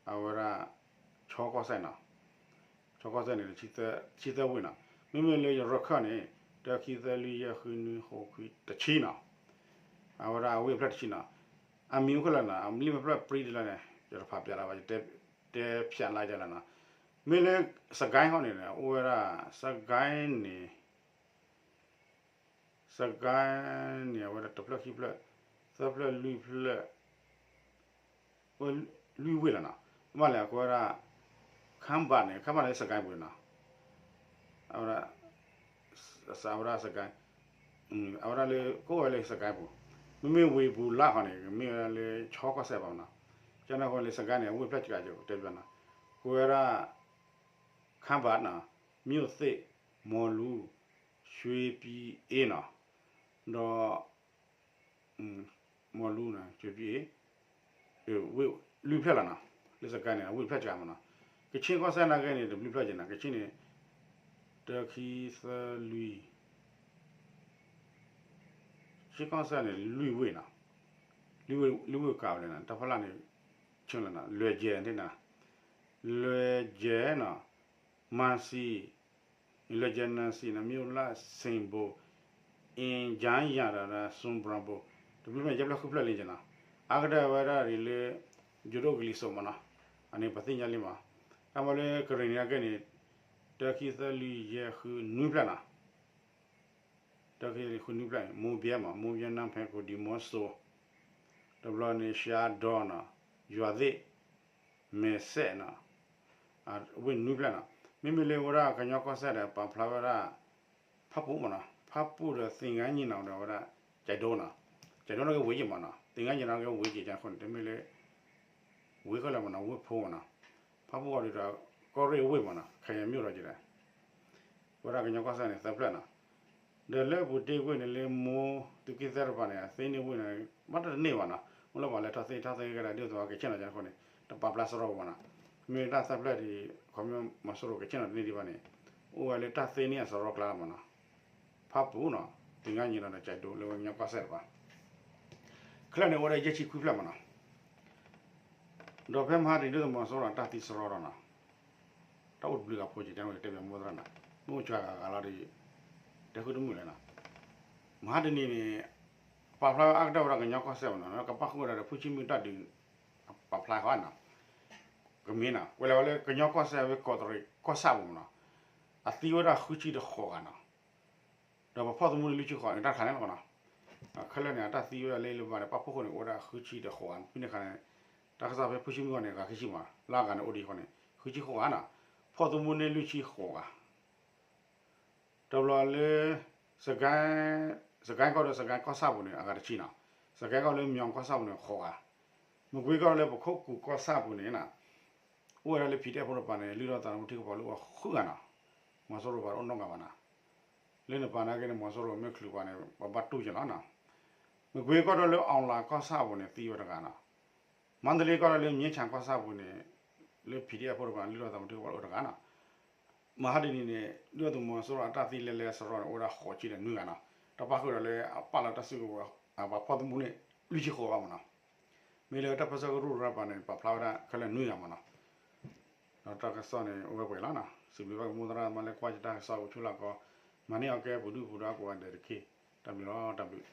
အဝဲဒၣ် ဆီကီၢ်စဲၣ်နီၤ ဆီကီၢ်စဲၣ်န့ၣ် တဆံသၢဝ့ၢ်နီၤ. မ့မ့ၢ်လၢယရၢၢ်ခၢၣ်န့ၣ် တၢ ခံ သၢ လွံၢ် ယဲၢ် ဃု နွံ ဃိး ခွံ တဆံနီၤ. အဝဲဒၣ်အဝ့ၢ်ဖျၢၣ်တဆံနီၤ. အမံၤအိၣ်ခဲလၢာ်နီၤ အမံၤလံမ့ၢ်ဖျၢၣ်ပြံတလၢန့ၣ် ယတဖးပျးလၢၤဘၣ် ယတဲဖျါလၢယလၢနီၤ. မ့ၢ်လၢ စကဲဟီန့ၣ် အိၣ်ဝဲဒၣ် စကဲန့ၣ် စကဲန့ၣ် အဝဲဒၣ်တဖျၢၣ်ခံဖျၢၣ် သၢဖျၢၣ်လွံၢ်ဖျၢၣ် ဝဲလွံၢ်ဝ့ၢ်လီၤနီၤ. မ့ၢ်လဲၣ် အကဝဲဒၣ် ခမ်းဘတ် န့ၣ် ခမ်းဘတ် န့ၣ် စကဲပူၤနီၤ. အဝဲဒၣ် စ အဝဲဒၣ်စကဲ အဝဲဒၣ်လၢ ကအိၣ်ဝဲလၢစကဲပူၤ မ့မ့ၢ်ဝ့ၢ်ပူၤလၢ်ဃီန့ၣ် မ့ၢ်ဝဲဒၣ်လၢဆီကီၢ်စဲၣ်ဘၣ်နီၤ. ကန့ၣ်အဃိလၢစကဲန့ၣ် အဝ့ၢ်ဖျၢၣ်စကဲကတဲဘၣ်နီၤ ကဝဲဒၣ် ခမ်းဘတ် နီၤ မြို့သစ် မော်လူး ရွှေပြည်အေးနီၤ ဒီး မော်လူးနီၤ ရွှေပြည်အေး လွံၢ်ဖျၢၣ်လီၤနီၤ. လၢစကဲန့ၣ် အဝ့ၢ်ဖျၢၣ်စကဲမးနီၤ. ကခ့ၣ်ကီၢ်စဲၣ်နာ်က့န့ၣ် တဘျုးဖျၢၣ်က့ၤနီၤ. ကခ့ၣ်န့ၣ် တၢ ခံ သၢ လွံၢ် ကခ့ၣ်ကီၢ်စဲၣ်န့ၣ် လွံၢ်ဝ့ၢ်နီၤ. လွံၢ်ဝ့ၢ်ကးဝဲလဲၣ်နီၤ တၢ်ဖီလာ်န့ၣ် ဆၢလီၤနီၤ လွယ်ကျယ်န့ၣ်နီၤ လွယ်ကျယ်နီၤ မန်စီ လွယ်ကျယ် နန်စီနီၤ မြို့လတ် စင်ဘို အင်ဂျန်ယန်ဒီး စွန်ဘြန်ဘိ တဘျုးဖျၢၣ်န့ၣ် ယဲၢ်ဖျၢၣ်ဃုဖျၢၣ်လံက့ၤနီၤ. အါကတၢၢ်ဝဲဒၣ်ဒ်လၢ ယိၤဒိၣ်ကလံၤစိးမးနီၤ. အန့ၣ်ပသ့ၣ်ညါလံမး. တၢ်မၤလၢကရ့ၣ်နံၤနာ်က့န့ၣ် တၢ ခံ သၢ လွံၢ် ယဲၢ် ဃု နွံဖျၢၣ်နီၤ. တၢ ခံ သၢ လွံၢ် ဃု နွံဖျၢၣ်န့ၣ် မိုးဗြဲမး မိုးဗြဲ နန်းဖဲ ကိးဒံ မီၤစိ တဘျီန့ၣ် ရှါဒီနီၤ ယွၤသ့ၣ် မဲာ်ဆဲးနီၤ, ဝ့ၢ်နွံဖျၢၣ်နီၤ. မ့မ့ၢ်လၢဝဲဒၣ်ကညီကီၢ်စဲၣ်ဒီး ပာ်ဖျါဝဲဒၣ် ဖၣ်ပူၣ်မ့ၢ်နီၤ, ဖၣ်ပူၣ်ဒီးသ့ၣ်ငါညီၣ်နီၤဒီးဝဲဒၣ် ကၠဲးဒိနီၤ, ကၠဲးဒိန့ၣ်က့ၤဝ့ၢ်က့ၤမ့ၢ်နီၤ, သ့ၣ်ငါညီၣ်နီၤက့ၤဝ့ၢ်က့ၤကၠဲးခိၣ်န့ၣ် တမ့ၢ်လၢ ဝ့ၢ်ခဲလၢာ်မ့ၢ်နီၤ, ဝ့ၢ်ဖိမ့ၢ်နီၤ, ဖၣ်ပူၣ်အီၤဒုးဒီး ကီၢ်ရ့ၣ်ဝ့ၢ်မ့ၢ်နီၤ, ခဲယဲမ့ၢ်ဒီးက့ၤဒီး ဝဲဒၣ်ကညီကီၢ်စဲၣ်န့ၣ် သၢဖျၢၣ်နီၤ. ဒီးလၢအပူၤတ့ၢ်ကွံာ်န့ၣ်လၢမိၢ်သုးက့သၢတပၤန့ၣ် အသ့န့ၢ်ဝ့ၢ်န့ၣ် ဘၣ်တန့ၢ်ဘၣ်နီၤ, အိၣ်လၢပှၤလဲၤထီၣ်သ့ထီၣ်သ့ကဒီး ဒ်သိးကဆ့ၣ်နီၤကၠဲးခိၣ်န့ၣ် တပာ်ဖျါစရီဘၣ်နီၤ. မ့ၢ်တၢ်သၢဖျၢၣ်ဒ် ခီဖျိမီၤစိရိၤကဆ့ၣ်နီၤတန့ၢ်ဒံးဘၣ်န့ၣ် အိၣ်ဝဲလၢတၢ်သ့န့ၢ်အစရီကျါလီၤမ့ၢ်နီၤ. ဖၣ်ပူၣ်နီၤ, သ့ၣ်ငါညီၣ်နီၤဒီး ကၠဲးဒိလၢဝဲကညီကီၢ်စဲၣ်တပၤ ခဲလၢာ်န့ၣ် အိၣ်ဝဲဒၣ်ယဲၢ်ဆံခွံဖျၢၣ်မ့ၢ်နီၤ. ဒီးဖဲမဟါတနံၤ ဒ်သိးမီၤစိရိၤအတၢ်သံစရီဒီးနီၤ, တၢ်အိၣ်တဘျုးဂၤဖိက့ၤ တဲန့ၣ် တဲဘၣ်မိၢ်သရၣ်နီၤ, မ့ၢ်အိၣ်စှၤဂၤဂၤလီၤဒီး တဲဃုတမုာ်လဲၣ်နီၤ. မဟါတနံၤန့ၣ် ပာ်ဖျါအါကတၢၢ်ဝဲဒၣ်ကညီကီၢ်စဲၣ်မ့ၢ်နီၤ, ကဘၣ်ဃုာ်ဝဲဒၣ်ဒီး ဖုဆံမုၢ်တၢ်ဒုး ပာ်ဖျါဃီနီၤ, ကမ့ၢ်နီၤ ကွဲးလီၤဝဲလၢကညီကီၢ်စဲၣ်ဝဲကီးတရံးကီၢ်ဆၣ်ပူၤမ့ၢ်နီၤ, အသံဝဲဒၣ်ဃုဆံဒီးဃိးဂၤနီၤ. ဒီးပှၤဖီၣ်သမူန့ၣ် လွံၢ်ဆံဃိးဂၤန့ၣ် တၢ်တခါန့ၣ်လီၤနီၤ. ခဲလၢာ်န့ၣ် အတၢ်သံဝဲဒၣ်လၢလၢဘၣ်န့ၣ် ပာ်ဖှိၣ်ဃိန့ၣ် အိၣ်ဝဲဒၣ်ဃုဆံဒီးဃိးဂၤ, ဖဲန့ၣ်အခါန့ၣ် တၢ်ကစီၣ်ဖဲဖုဆံမုၢ်ဂီၢ်န့ၣ် ဂၤခံဆံမး လၢအဂၤန့ၣ်အိၣ်ဒံးဃိန့ၣ် ဃုဆံဃိးဂၤနီၤ, ဖီၣ်သမူန့ၣ်လွံၢ်ဆံဃိးဂၤ တဘျီလၢ စကဲ စကဲကီၢ်ဒီးစကဲကီၢ်ဆၣ်ပူၤန့ၣ် အဂၤတဆံနီၤ, စကဲကီၢ်လၢမၠီၤကီၢ်ဆၣ်ပူၤန့ၣ် ဃိးဂၤ, မကွ့ကီၢ်လၢပခိၣ်ကူၤကီၢ်ဆၣ်ပူၤန့ၣ်နီၤ, အိၣ်ဝဲဒၣ်လၢ PDF ဖိတပၤန့ၣ် လုၢ်ထီၣ်သးသမူထံကပီၤလၢအိၣ်ဃုဂၤနီၤ, မီၤစိရိၤပှၤတအိၣ်နီတဂၤဘၣ်နီၤ, လၢနပာ်နာ်က့န့ၣ် မီၤစိရိၤမ့ၢ်ချုးပှၤန့ၣ် ပဘၣ်တူၢ်က့ၤလီၤနီၤ, မကွ့ကီၢ်ဒီးလၢအီလၤကီၢ်ဆၣ်ပူၤန့ၣ် သံဝဲတဂၤနီၤ, မါတလ့ကီၢ်ဒီးလၢမၠ့ဆၣ်ကီၢ်ဆၣ်ပူၤန့ၣ် လၢ PDF ဖိတပၤန့ၣ် လုၢ်ထီၣ်သးသမူထံကပီၤလၢအိၣ်တဂၤနီၤ မဟါတနံၤန့ၣ် ဒုၣ်ဒါသုးမီၤစိရိၤအတၢ်သံလဲၤလဲၤစရီန့ၣ် အိၣ်ဝဲဒၣ်ဃိးဆံဒီးနွံဂၤနီၤ, တၢ်ပာ်ဃုာ်ဒီးလၢအပာ်လီၤတၢ်စုကဝဲၤ ပှၤဖီၣ်သမူန့ၣ် လွံၢ်ဆံဃိးဂၤမ့ၢ်နီၤ, မ့ၢ်လၢတၢ်ပၢဆှၢကရူၢ်ရၢပၤန့ၣ် ပာ်ဖျါဝဲဒၣ်ခဲလၢာ်နွံဂၤမ့ၢ်နီၤ, ဒီးတၢ်ကစီၣ်န့ၣ် အိၣ်ဝဲပှဲၤလီၤနီၤ, စံးဘျုးဘၣ်က့ၤမိၢ်သရၣ်မၤလၢကွၢ်ယတၢ်ကစီၣ်အိၣ်ဆူၣ်လၢကီၢ်, မၤန့ၢ်အီၤကဲပှၤဒုၣ်ပှၤဒါကိးဂၤဒဲးတက့ၢ်, တၢ်ဘျုးလီၤ တၢ်ဘျုး